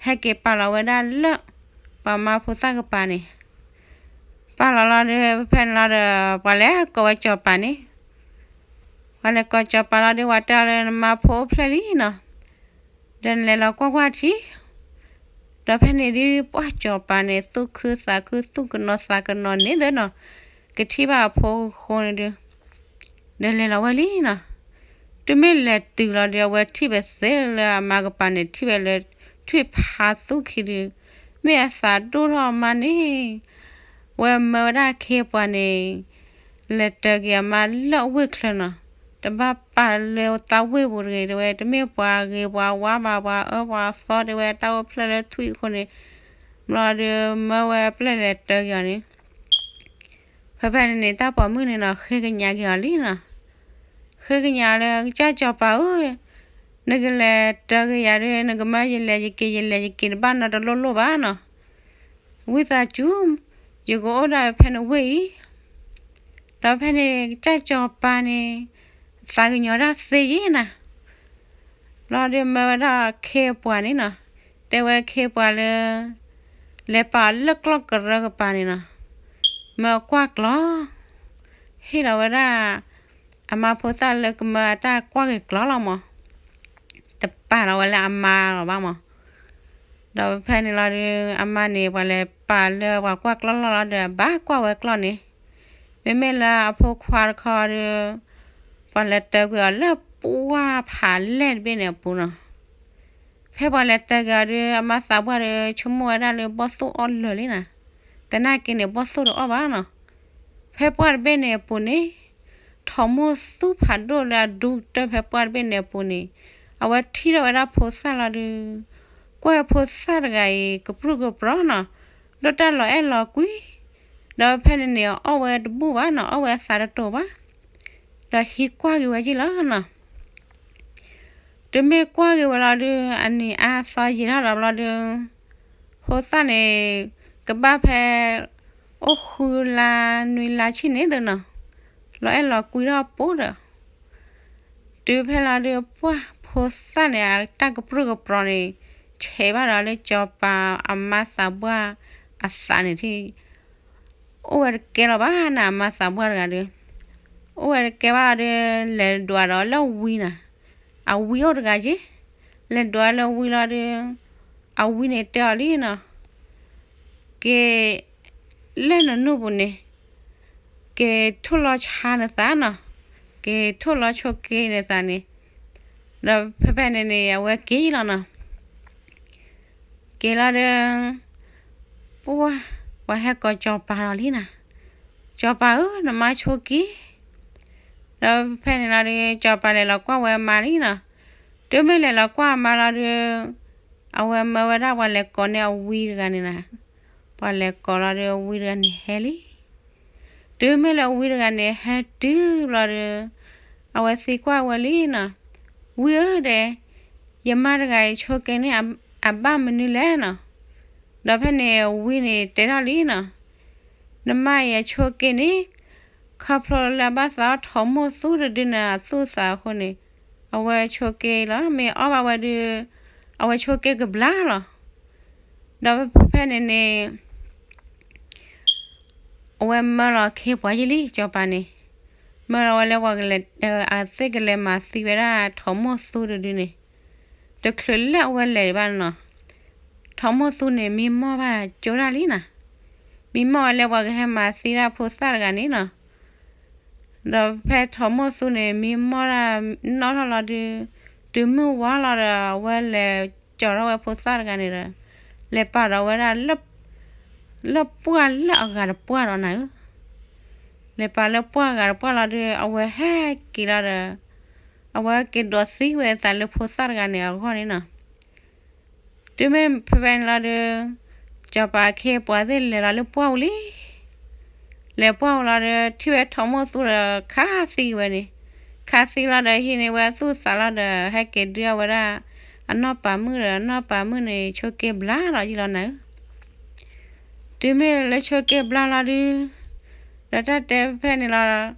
ဟဲက့ၤပာ်လီၤဝဲဒၣ်လၢပှၤမါဖိသၣ်ကပၤန့ၣ်, ပာ်လီၤလီၤဒီး ဖဲဖဲန့ၣ်လီၤဒီး ပှၤလဲၤကိးဝဲစီၤပၤန့ၣ်, ပှၤလဲၤကိးစီၤပၤလီၤဒီး ပှၤတဲလၢနမါဖိအိၣ်ဖျဲၣ်လံနီၤ, ဒီးနလဲၤလီၤကွၢ်ကွၢ်ထံ ဒီးဖဲန့ၣ်ဒုး ပှၢ်စီၤပၤန့ၣ် သူၣ်ခုသးခု သူၣ်ကနိးသးကနိးန့ၣ်သ့နီၤ, ကထံၣ်ဘၣ်အဖိအဃိန့ၣ်ဒုး ဒီးလဲၤလီၤဝဲလံနီၤ. တုၤမ့ၢ်လဲၤတုၤလီၤဒီး အဝဲထံၣ်ဝဲသ့လၢအမါကပၤန့ၣ် ထံၣ်ဝဲလၢထွံၣ်ဖးသူခံဒုး, မ့ၢ်အသးဒိၣ်ထီၣ်အမါန့ၣ်, ဝဲမၢဝဲဒၣ်အခ့အပှၤန့ၣ် လဲၤတၢၤက့ၤအမါလၢအဝ့ၢ်ချၢနီၤ, တဘၣ်ပာ်လၢသးဝ့ၢ်ပူၤတဂ့ၤတဲဝဲ, တမ့ၢ်ပှၤဂ့ၤပှၤဝါဘၣ် ပှၤအၢပှၤသီတဲဝဲ, တၢ်အိၣ်ဖျဲၣ်လၢထွံၣ်အဃိန့ၣ်, ဘျီဒီးမၢဝဲအပျဲၢ်လဲၤတၢၤက့ၤအီၤန့ၣ် ဖဲဖဲန့ၣ်န့ၣ် တၢ်ပိာ်မုၣ်န့ၣ်နီၤ ဃ့ကညးက့ၤအီၤလံနီၤ. ဃ့ကညးလၢ ကစၢ်စီၤပၤဧၢ, နကလဲၤတၢၤက့ၤယၤဒီး နကမၢယလဲၤယက့ၤ ယလဲၤယက့ၤ တဘၣ်နီတလိၣ်လိၣ်ဘၣ်နီၤ. ဝံသးစူၤ, ယကအိၣ်ဒၣ်ဖဲနဝ့ၢ်အံၤ. ဒီးဖဲန့ၣ် ကစၢ်စီၤပၤန့ၣ် သးကညီၤတၢ်သ့ယံၤနီၤ. ဘျီဒီးမၢဝဲဒၣ်အခ့အပှၤန့ၣ်နီၤ, တဲဝဲအခ့အပှၤလၢ လဲၤပာ်အီၤလၢကျီၢ်ကရၢကပၤန့ၣ်နီၤ, မၢအကွၢ်ကျီၤ, ဟ့ၣ်လီၤဝဲဒၣ် အမါဖိသၣ်လၢကမၢအတၢ်ကွၢ်က့ၤကျီၤလီၤမး, တပာ်လီၤဝဲလၢအမါလီၤဘၣ်မး. ဒီးဖဲန့ၣ်လီၤဒီး အမါန့ၣ် ပှၤလဲၤပာ်လၢပှၤကွၢ်ကျီၢ်လီၢ်လီၤဒီး အဘၣ်ကွၢ်ဝဲကျီၢ်န့ၣ်, မ့မ့ၢ်လၢအဖိခွါတခီဒီး ပှၤလဲၤတၢၤကွံာ်အီၤလၢပှၢ်ဖးလဲၢ်တဘ့ၣ်န့ၣ်အပူၤနီၤ. ဖဲပှၤလဲၤတၢၤက့ၤအီၤဒီး အမါသးပှၢ်ဒီး ဆိကမိၣ်ဝဲဒၣ်လၢဘီၣ်သိၣ်အီၣ်လၢာ်လံနီၤ, သနာ်က့န့ၣ် ဘီၣ်သိၣ်တအီၣ်ဘၣ်နီၤ. ဖဲပှၢ်တဘ့ၣ်န့ၣ်အပူၤန့ၣ် ထိးမိၢ်သူဖးဒိၣ်လၢအဒူကတၢၢ်ဖဲပှၢ်တဘ့ၣ်န့ၣ်အပူၤန့ၣ်, အဝဲထံၣ်ထီၣ်ဝဲဒၣ်ဖိသၣ်လီၤဒီး ကွၢ်ဖိသၣ်တဂၤအံၤ ကပြုၢ်ကပြီၤနီၤ, ဒိၣ်တၢ်လီၤအဲၣ်လီၤကွံ, ဒီးဖဲန့ၣ်န့ၣ် အီၣ်ဝဲတဘူၣ်ဘၣ်နီၤ, အီၣ်ဝဲအသးတတိၤဘၣ်, ဒီးဟံးကွၢ်က့ၤဝဲယံၤလီၤနီၤ. တုၤမ့ၢ်ကွၢ်က့ၤဝဲလီၤဒုး အနံၤအါသီယံာ်ထီၣ်ဒီးဘျီဒုး ဖိသၣ်န့ၣ် ကဘၣ်ဖဲ အိၣ်ဃုလါနွံလါဆံန့ၣ်သ့နီၤ, လီၤအဲၣ်လီၤကွံထီၣ်ပူၤဒီး တုၤဖဲလီၤဒုး ပှၢ်ဖိသၣ်န့ၣ် အတၢ်ကပြုၢ်ကပြီၤန့ၣ် ဆဲးဘၣ်ဒီးလၢစီၤပၤအမါသးပှၢ်အသးန့ၣ်ထံၣ် အိၣ်ဝဲတကဲလီၤဘၣ်နီၤ, အမါသးပှၢ်တဂၤဒီး အိၣ်ဝဲတကဲဘၣ်ဒီး လဲၤဒွးဒီးလၢဝံနီၤ, အဝံအိၣ်တဂၤက့ၤ, လဲၤဒွးလၢဝံလီၤဒီး အဝံန့ၣ်တဲအီၤလံနီၤ, က့ၤ လၢနနူၢ်ပူၤန့ၣ် က့ၤထိၣ်လီၤဆါနသးနီၤ, က့ၤထိၣ်လီၤဆိးက့နသးန့ၣ်, ဒီးဖဲဖဲန့ၣ်န့ၣ် အဝဲက့ၤလီၤနီၤ. က့ၤလီၤဒီး ပှၢ် ပှၤဟဲကိးစီၤပၤလီၤလံနီၤ, စီၤပၤဧၢ နမါဆိးက့, ဒီးဖဲန့ၣ်လီၤဒီး စီၤပၤလဲၤလီၤကွၢ်ဝဲအမါလံနီၤ, တုၤမ့ၢ်လဲၤလီၤကွၢ်အမါလီၤဒီး အဝဲမၢဝဲဒၣ်ပှၤလဲၤကိးန့ၢ်အဝံတဂၤန့ၣ်နီၤ, ပှၤလဲၤကိးလီၤဒီးအဝံတဂၤန့ၣ်ဟဲလံ တုၤမ့ၢ်လၢဝံတဂၤန့ၣ်ဟဲတုၤဘျီဒီး အဝဲသံကွၢ်ဝဲလံနီၤ, ဝံဧၢဒဲး, ယမါတဂၤအံၤဆိးက့န့ၣ် အဘၣ်မနုၤလဲၣ်နီၤ, ဒီးဖဲန့ၣ်ဝံန့ၣ်တဲထီၣ်လံနီၤ, နမါအံၤအဆိးက့န့ၣ် ခီဖျိလၢအဘၣ်သးအီၣ်ထိးမိၢ်သူတဒုန့ၣ်အသူၣ်အသးအဃိန့ၣ် အဝဲဆိးက့လီၤ, မ့ၢ်အီၣ်ဘၣ်ဝဲဒီး အဝဲဆိးက့ကဘျါလီၤ. ဒီးဖဲဖဲန့ၣ်န့ၣ် အဝဲမၢလီၤခ့ပှၤယံၤလံ စီၤပၤန့ၣ်, မၢလီၤဝဲလၢပှၤကလဲၤ အသ့ၣ်ကလဲၤမၤသံဝဲဒၣ်ထိးမိၢ်သူတဒုန့ၣ်, တချုးလၢအဝဲလဲၤဘၣ်နီၤ, ထိးမိၢ်သူန့ၣ် မံမီၢ်ဘၣ်ကၠိဒၣ်လံနီၤ, မံမီၢ်ဝဲလၢပှၤကဟဲမၤသံဒၣ်ဖိသၣ်တဂၤန့ၣ်နီၤ. ဒီးဖဲထိးမိၢ်သူန့ၣ် မံမီၢ်ဒၣ်နီၣ်ထီၣ်လီၤဒုး တုၤမုၢ်ဝါလီၤဒီး အဝဲလဲၤကၠီၤထီၣ်ဝဲဖိသၣ်တဂၤန့ၣ်ဒီး လဲၤပာ်ဒီးဝဲဒၣ် လၢပှၢ်လၢအဂၤတပှၢ်ဒီးနၤဧၢ, လဲၤပာ်လၢပှၢ်ဂၤတပှၢ်လီၤဒုး အဝဲဟဲက့ၤလီၤဒီး အဝဲက့ၤဒိးသံဝဲအသးလၢဖိသၣ်တဂၤန့ၣ်အဂီၢ်န့ၣ်နီၤ. တုၤမ့ၢ်ဖဲဖဲန့ၣ်လီၤဒုး စီၤပၤအခ့အပှၤသ့ၣ်လဲၤလီၤလၢပှၢ်ပူၤလံ. လဲၤပှၢ်ပူၤလီၤဒီး ထံၣ်ဝဲထိးမိၢ်သူဒီးခးသံဝဲန့ၣ်, ခးသံလီၤဒီးဟံးန့ၢ်ဝဲသူၣ်သးလီၤဒီး ဟဲက့ၤဒုးအီၣ်ဝဲဒၣ် အနီၢ်ပၤမုၣ်ဒီး အနီၢ်ပၤမုၣ်န့ၣ် ဆိးက့ဘျါဒီးယံလီၤနၤဧၢ. တုၤမ့ၢ်လၢဆိးက့ဘျါလီၤဒုး ဒီးတၢ်တဲဖဲန့ၣ်လီၤ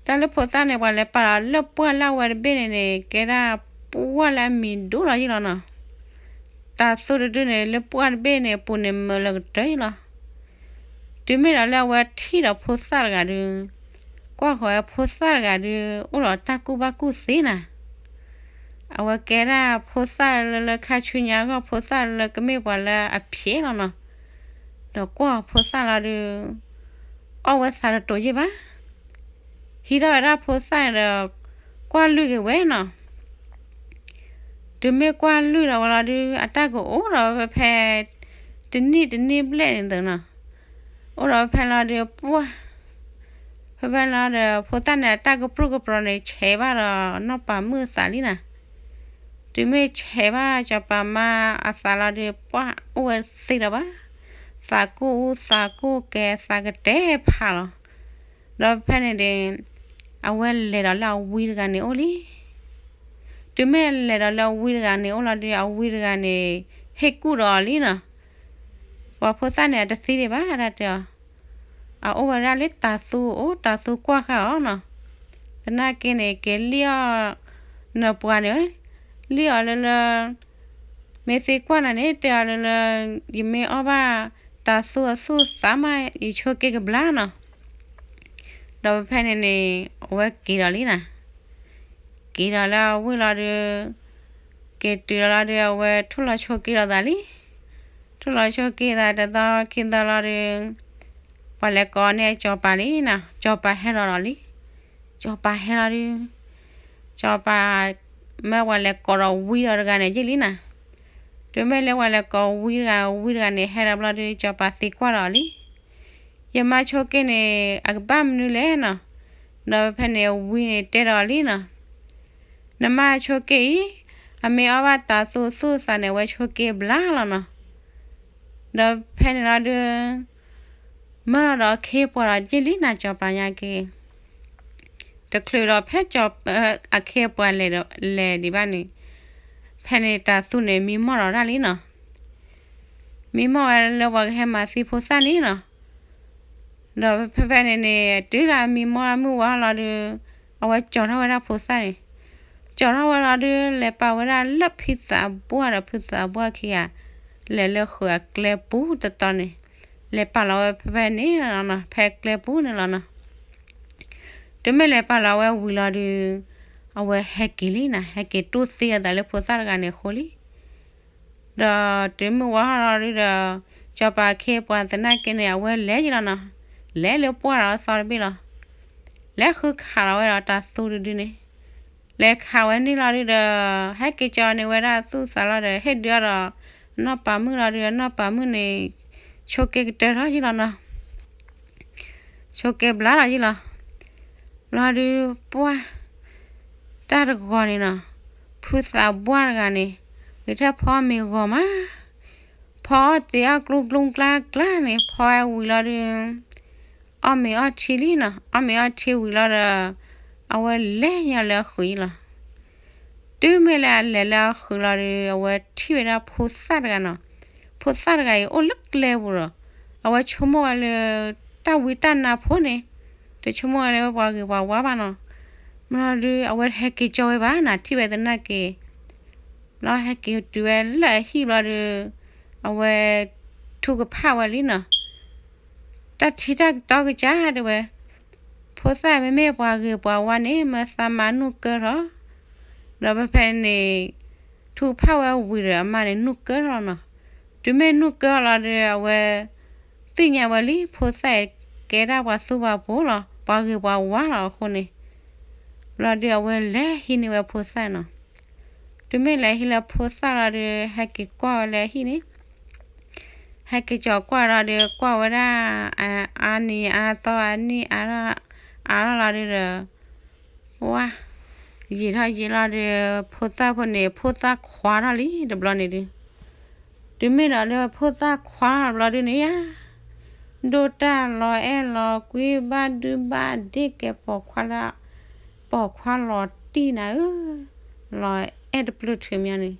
တၢ်လၢဖိသၣ်န့ၣ် ပှၤလဲၤပာ်လီၤလၢပှၢ်လၢအဝဲတဘ့ၣ်န့ၣ်န့ၣ် ကဲဒၣ်ပှၢ်လၢအမံၤဒိၣ်ဒီးယံလီၤနီၤ. တၤသူတဒုန့ၣ် လၢပှၢ်တဘ့ၣ်န့ၣ် ပူၤန့ၣ်မၢလၢကတၢၢ်လီၤ. တုၤမ့ၢ်ဒီးလၢအဝဲထံၣ်ဒီးဖိသၣ်တဂၤဒုး ကွၢ်ဃီၤဝဲဖိသၣ်တဂၤဒုး အိၣ်ဒီးတၢ်ကူၣ်ဘၣ်ကူၣ်သ့နၤ. အဝဲကဲဒၣ်ဖိသၣ်လၢလၢခါဆူညါအဂီၢ် ဖိသၣ်လၢကမ့ၢ်ပှၤလၢအဖျဲးလီၤနီၤ. ဒီးကွၢ်ဖိသၣ်လီၤဒုး အီၣ်ဝဲသးတတိၤယ့ၢ်ဘၣ်. ဟံးထီၣ်ဝဲဒၣ်ဖိသၣ်န့ၣ်ဒီး ကွၢ်လုၢ်က့ၤဝဲနီၤ. တုၤမ့ၢ်ကွၢ်လုၢ်ဒီးဝဲလီၤဒုး အတၢ်ကအိၣ်ဒီးဝဲဖဲ တနံၣ်တနံၣ်ဘျဲၣ်န့ၣ်သနီၤ. အိၣ်ဒီးဝဲဖဲလီၤဒုး ပှၢ် ဖဲဖဲလီၤဒီး ဖိသၣ်န့ၣ် အတၢ်ကပြုၢ်ကပြီၤန့ၣ် ဆဲးဘၣ်ဒီးနီၢ်ပၤမုၣ်အသးလံနၤ. တုၤမ့ၢ်ဆဲးဘၣ်စီၤပၤမါအသးလီၤဒုး ပှၢ်အိၣ်ဝဲသ့ဒီးဘၣ်, သးကိၢ်အူသးကိၢ်ကဲ သးကတဲာ်ဖးလီၤ. ဒီးဖဲန့ၣ်န့ၣ် အဝဲလဲၤဒီးလၢအဝံတဂၤန့ၣ်အိၣ်လံ. တုၤမ့ၢ်လဲၤဒီးလၢအဝံတဂၤန့ၣ်အိၣ်လီၤဒုး အဝံတဂၤန့ၣ် ဟ့ၣ်ကူၣ်ဒီးအီၤလံနီၤ. ပှၤဖိသၣ်န့ၣ် အတသံဒံးဘၣ် တၢ်တဲအီၤ, အအိၣ်ဝဲဒၣ်လၢတၤသူအအိၣ် တၤသူကွၢ်ဃာ်အီၤနီၤ. သနာ်က့န့ၣ် က့ၤလံၣ်အီၣ်နပှၤန့ၣ်, လံၣ်အီၤလၢလၢ မ့ၢ်သံကွၢ်နၤန့ၣ် တဲအီၤလၢလၢ ယမ့ၢ်အီၣ်ဘၣ်တၤသူအသူၣ်သးမး ယဆိးက့ကဘျါနီၤ. ဒီးဖဲန့ၣ်န့ၣ် အဝဲက့ၤဒီးလံနၤ. က့ၤဒီးလၢအဝံၣ်လီၤဒုး က့ၤတုၤလီၤလီၤဒုး အဝဲထိၣ်လီၤဆိးက့ဒီးသးလံ. ထိၣ်လီၤဆိးက့သးတသီခံသီလီၤဒုး ပှၤလဲၤကိးန့ၢ်စီၤပၤလံနီၤ. စီၤပၤဟဲလီၤဒီးလံ. စီၤပၤဟဲလီၤဒုး စီၤပၤ မၢပှၤလဲၤကိးဒီးဝံဒီးတဂၤန့ၣ်ယ့ၢ်လံနၤ. တုၤမ့ၢ်လၢပှၤလဲၤကိးဝံတဂၤ ဝံတဂၤန့ၣ် ဟဲဒီးဘျီဒုး စီၤပၤသံကွၢ်ဒီးလံ. ယမါဆိးက့န့ၣ် အကဘၣ်မနုၤလဲၣ်နီၤ. ဒီးဖဲန့ၣ်ဝံန့ၣ်တဲဒီးလံနီၤ. နမါဆိးက့အံၤ အမ့ၢ်အီၣ်ဘၣ်တၤသူသူၣ်သးန့ၣ် အဝဲဆိးက့ဘျါလီၤနီၤ. ဒီးဖဲန့ၣ်လီၤဒုး မၢလီၤဒီးအခ့အပှၤဒီးယ့ၢ်လံနၤ စီၤပၤညါက့ၤ တချုးဒီးဖဲစီၤ အခ့အပှၤလဲၤဒီးလဲၤဒံးဘၣ်န့ၣ် ဖဲန့ၣ်တၤသူန့ၣ် မံမီၢ်ဒီးဒၣ်လံနီၤ. မံမီၢ်ဝဲလၢပှၤကဟဲမၤသံဖိသၣ်န့ၣ်နီၤ. ဒီးဖဲဖဲန့ၣ်န့ၣ် တုၤလၢမံမီၢ်မုၢ်ဝါလီၤဒုး အဝဲကၠီၤထီၣ်ဝဲဒၣ်ဖိသၣ်န့ၣ် ကၠီၤထီၣ်ဝဲလီၤဒုး လဲၤပာ်ဝဲဒၣ်လၢဖုသးအဘှၢ်ဒီး ဖုသးအဘှၢ်ခံဂၤ လဲၤလၢဃုာ်အကျဲပူၤတတီၤန့ၣ် လဲၤပာ်လီၤဝဲဖဲဖဲန့ၣ်လီၤနီၤ, ဖဲကျဲပူၤန့ၣ်လီၤနီၤ. တုၤမ့ၢ်လဲၤပာ်လီၤဝဲဝံၤလီၤဒုး အဝဲဟဲက့ၤလံနၤ, ဟဲက့ၤတူၢ်သံအသးလၢဖိသၣ်တဂၤန့ၣ်အဃိလံ. ဒီးတုၤမုၢ်ဝါထီၣ်လီၤဒုးဒီး စီၤပၤအခ့အပှၤသနာ်က့န့ၣ် အဝဲလဲၤယံၤလီၤနီၤ, လဲၤလၢပှၢ်ဒီးအသီတဘ့ၣ်လီၤ. လဲၤဃုခးလီၤဝဲဒီးတၤသူတဒုန့ၣ် လဲၤခးဝဲန့ၣ်လီၤဒုးဒီး ဟဲက့ၤကၠီၤန့ၢ်ဝဲဒၣ်သူၣ်သးလီၤဒီး ဟ့ၣ်ဒုးအီၤဒီး အနီၢ်ပၤမုၣ်လီၤဒုး အနီၢ်ပၤမုၣ်န့ၣ် ဆိးက့ကတၢၢ်ထီၣ်ယံၤလီၤနီၤ. ဆိးက့ဘျါလီၤယံၤလီၤ. လီၤဒုးပှၢ် တၢ်တဂီၤန့ၣ်နီၤ, ဖုသးဘှၢ်တဂၤန့ၣ် ဂဲၤထၢၣ်ဖီမ့ၤဂီၤမး, ဖီအီၣ်တ့ၤအီၣ်ကျူကျူကျါကျါန့ၣ် ဖီဝဲဝံၤလီၤဒုး အီၣ်မ့ၤအီထံလံနီၤ, အီၣ်မ့ၤအီထံဝံၤလီၤဒီး အဝဲလဲၤညါလၢအဃုာ်လီၤ. တုၤမ့ၢ်လၢအလဲၤလၢအဃုာ်လီၤဒီး အဝဲထံၣ်ဝဲဒၣ်ဖိသၣ်တဂၤနီၤ, ဖိသၣ်တဂၤအံၤအိၣ်လၢကျဲပူၤဒီး အဝဲဆိကမိၣ်ဝဲလၢ တၢ်ဝံတၢ်နါဖိန့ၣ် တဆိကမိၣ်ဝဲလၢပှၤဂ့ၤပှၤဝါဘၣ်နီၤ. မ့ၢ်လီၤဒုး အဝဲတဟဲက့ၤကၠီၤဝဲဘၣ်နီၤ, ထံၣ်ဝဲသနာ်က့ လီၤဟဲက့ၤတုၤဝဲလၢအဟံၣ်ဘျီဒုး အဝဲထူကဖၣ်ဝဲလံနီၤ. တၢ်ထံတၢ်ကတီကစၢ်တဲဝဲ, ဖိသၣ်မ့မ့ၢ်ပှၤဂ့ၤပှၤဝါန့ၣ် မၢသးမါနုာ်ကၢထီၣ်, ဒီးဖဲဖဲန့ၣ် ထူကဖၣ်ဝဲဝံၤဒီးအမါန့ၣ်နုာ်ကၢထီၣ်နီၤ. တုၤမ့ၢ်နုာ်ကၢထီၣ်လီၤဒုး အဝဲသ့ၣ်ညါဝဲလံ ဖိသၣ်အံၤကဲဒၣ်ပှၤသူပှၤပိာ်လီၤ, ပှၤဂ့ၤပှၤဝါလီၤအဃိန့ၣ် လီၤဒုးအဝဲလဲၤဟံးန့ၢ်ဝဲဖိသၣ်နီၤ. တုၤမ့ၢ်လဲၤဟံးလၢဖိသၣ်လီၤဒီး ဟဲက့ၤကွၢ်ဝဲလၢဟံၣ်န့ၣ်, ဟဲက့ၤကၠီၤကွၢ်လီၤဒီး ကွၢ်ဝဲဒၣ် အါနံၤအါသီအနံၣ်အါထီၣ် အါထီၣ်လီၤဒုးဒီး ပှၢ် ယံာ်ထီၣ်ယံာ်လီၤဒီး ဖိသၣ်ဖိန့ၣ် ဖိသၣ်ခွါထီၣ်လံတဘျီန့ၣ်ဒုး, တုၤမ့ၢ်ဒီးလၢဖိသၣ်ခွါထီၣ်တဘျီဒုးန့ၣ်ဧါ, ဒိၣ်တၢ်လီၤအဲၣ်လီၤကွံ ဘၣ်ဒုဘၣ်ဒ့ၣ်ကဲပိာ်ခွါလၢ ပိာ်ခွါလီၤတံၢ်နၤဧၢ, လီၤအဲၣ်တပျုၢ်ထုးမးန့ၣ်,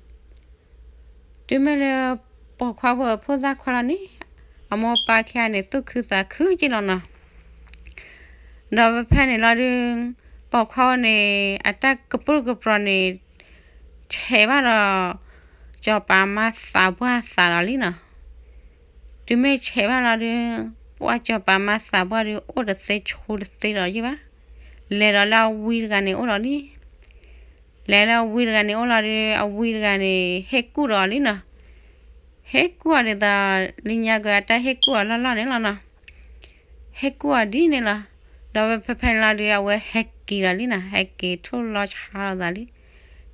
တုၤမ့ၢ်လၢ ပိာ်ခွါဖိဖိသၣ်ခွါလီၤန့ၣ်, အမိၢ်ပၢ်ခံဂၤန့ၣ် သူၣ်ခုသးခုက့လီၤနီၤ. ဒီးဖဲဖဲန့ၣ်လီၤဒုး ပိာ်ခွါဖိန့ၣ် အတၢ်ကပြုၢ်ကပြီၤန့ၣ် ဆဲးဘၣ်ဒီး စီၤပၤမါသးပှၢ်သးလီၤလံနီၤ. တုၤမ့ၢ်ဆဲးဘၣ်လီၤဒုး ပှၢ်စီၤပၤမါသးပှၢ်ဒုး အိၣ်တသ့ဆိတသ့ဒီးယ့ၢ်ဘၣ်, လဲၤဒီးလၢအဝံတဂၤန့ၣ်အိၣ်လီၤလံ. လဲၤလၢအဝံတဂၤန့ၣ်အိၣ်လီၤဒုး အဝံတဂၤန့ၣ် ဟ့ၣ်ကူၣ်ဒီးအီၤလံနီၤ. ဟ့ၣ်ကူၣ်အီၤဒ်သိး လၢညါက့ၤအတၢ်ဟ့ၣ်ကူၣ်အီၤလီၢ်လီၢ်န့ၣ်လီၤနီၤ. ဟ့ၣ်ကူၣ်အီၤဒ်န့ၣ်လီၤ. ဒီးဖဲဖဲန့ၣ်လီၤဒုး အဝဲဟဲက့ၤလီၤလံနီၤ, ဟဲက့ၤထီၣ်လီၤဆါလိာ်သးလံ.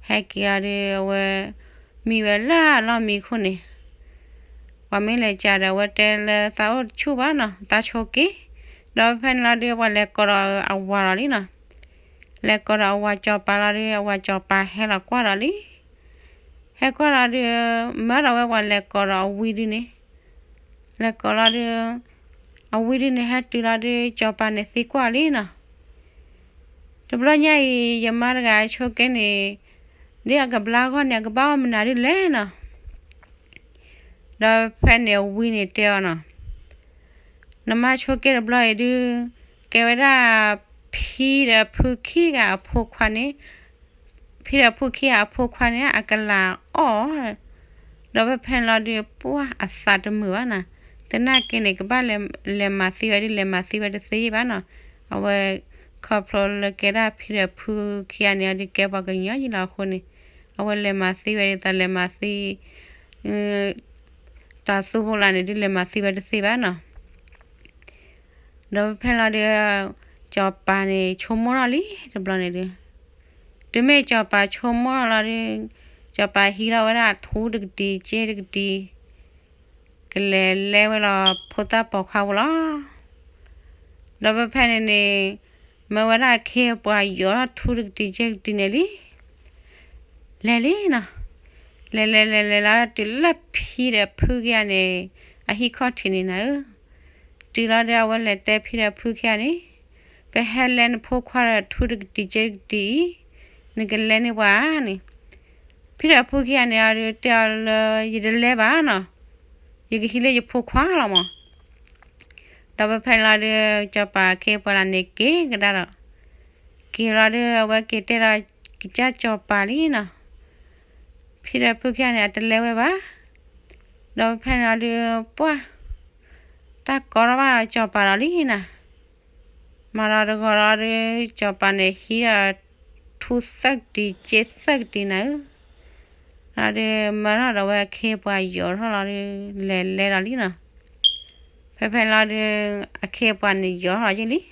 ဟဲက့ၤလီၤဒုး အဝဲ မံဝဲလၢအလီၢ်မံခိၣ်န့ၣ် ပှၤမ့ၢ်လဲၤကဒီး အဝဲတဲလၢသးအိၣ်တဆူၣ်ဘၣ်နီၤ, သးဆိက့. ဒီးဖဲန့ၣ်လီၤဒုး ပှၤလဲၤကိးဒီးအဝၤလီၤလံနီၤ. လဲၤကိးဒီးအဝၤစီၤပၤလီၤဒုး အဝၤစီၤပၤဟဲလီၤကွၢ်ဒီးလံ. ဟဲကွၢ်လီၤဒုး မၢဒီးဝဲပှၤလဲၤကိးဒီးအဝံဒုန့ၣ်, လဲၤကိးလီၤဒုး အဝံဒုန့ၣ် ဟဲတုၤလီၤဒုး စီၤပၤန့ၣ်သံကွၢ်လံနီၤ. တဘျီညါအံၤ ယမါတဂၤအဆိကဲန့ၣ် ဒ်အကဘျါဂီၢ်န့ၣ် အကဘၣ်အီၣ်မနုၤဒ်လဲၣ်နီၤ. ဒီးဖဲန့ၣ်အဝံန့ၣ်တဲအီၤနီၤ, နမါဆိကဲတဘျီအံၤဒုး ကဲဝဲဒၣ် ဖံဒီးဖုခံဂၤအဖိခွါန့ၣ်, ဖံဒီးဖုခံဂၤအဖိခွါန့ၣ် အကလၤအီၣ် ဒီးဖဲဖဲန့ၣ်လီၤဒုး ပှၢ်အသးတမုာ်ဘၣ်နီၤ. သနာ်က့န့ၣ် ကဘၣ်လဲၤမၤသံဝဲဒ်လဲၤမၤသံဝဲတသ့ဘၣ်နီၤ. အဝဲ ခီဖျိလၢကဲဒၣ်ဖံဒီးဖုခံဂၤန့ၣ် အဒုးကဲပှၤကညီယံလီၤအဃိန့ၣ်, အဝဲလဲၤမၤသံဝဲဒ်သိးလဲၤမၤသံ တၢ်သူဖိလၢန့ၣ်ဒုးလဲၤမၤသံဝဲတသ့ဘၣ်နီၤ. ဒီးဖဲဖဲလီၤဒုး စီၤပၤန့ၣ်ဆိကမိၣ်ထီၣ်လံတဘျီန့ၣ်ဒုး, တုၤမ့ၢ်စီၤပၤဆိကမိၣ်လီၤဒုး စီၤပၤဟံးထီၣ်ဝဲဒၣ်ထူတကတံၤ စ့တကတံၤ ကလဲၤလဲဝဲလီၤဖိသၣ်ပိာ်ခွါဖိလီၤ. ဒီးဖဲဖဲန့ၣ်န့ၣ် မၢဝဲဒၣ်အခ့အပှၤယိးထီၣ်ထူတကတံၤ စ့တကတံၤန့ၣ်လံ လဲၤလံနီၤ. လဲၤလဲၤလဲၤလဲၤလီၤတုၤလၢဖံဒီးဖုခံဂၤန့ၣ် အဟံၣ်ခီၣ်ထံးန့ၣ်နၤဧၢ. တုၤလီၤဒီးအဝဲလဲၤတဲဖံဒီးဖုခံဂၤန့ၣ်, ပဟဲလဲနဖိခွါဒီးထူတကတံၤ စ့တကတံၤအံၤ နကလဲန့ၢ်ပှၤဧါန့ၣ်. ဖံဒီးဖုခံဂၤန့ၣ်အဒုးတဲအီၤလၢ ယတလဲဘၣ်နီၤ, ယကဟံးလၢယဖိခွါလီၤမး. ဒီးဖဲဖဲန့ၣ်လီၤဒုး စီၤပၤအခ့အပှၤလၢန့ၣ် က့ၤကဒါဒီး က့ၤလီၤဒုး အဝဲက့ၤတဲဒီးကစၢ်စီၤပၤလံနီၤ, ဖံဒီးဖုခံဂၤန့ၣ် အတလဲဝဲဘၣ်. ဒီးဖဲဖဲန့ၣ်လီၤဒုး ပှၢ် တၢ်ကီထီၣ်ဘၣ်စီၤပၤဒီးလံနီၤ. မၤလီၤတဂီၤလီၤဒုး စီၤပၤန့ၣ်ဟံးဒီး ထူသၢကတံၤ စ့သၢကတံၤနၤဧၢ. လီၤဒုး မၢထီၣ်ဒီးဝဲအခ့အပှၤယိးထီၣ်လီၤဒုး လဲၤလဲလီၤလံနီၤ. ဖဲဖဲန့ၣ်လီၤဒုး အခ့အပှၤန့ၣ်ယိးထီၣ်လီၤ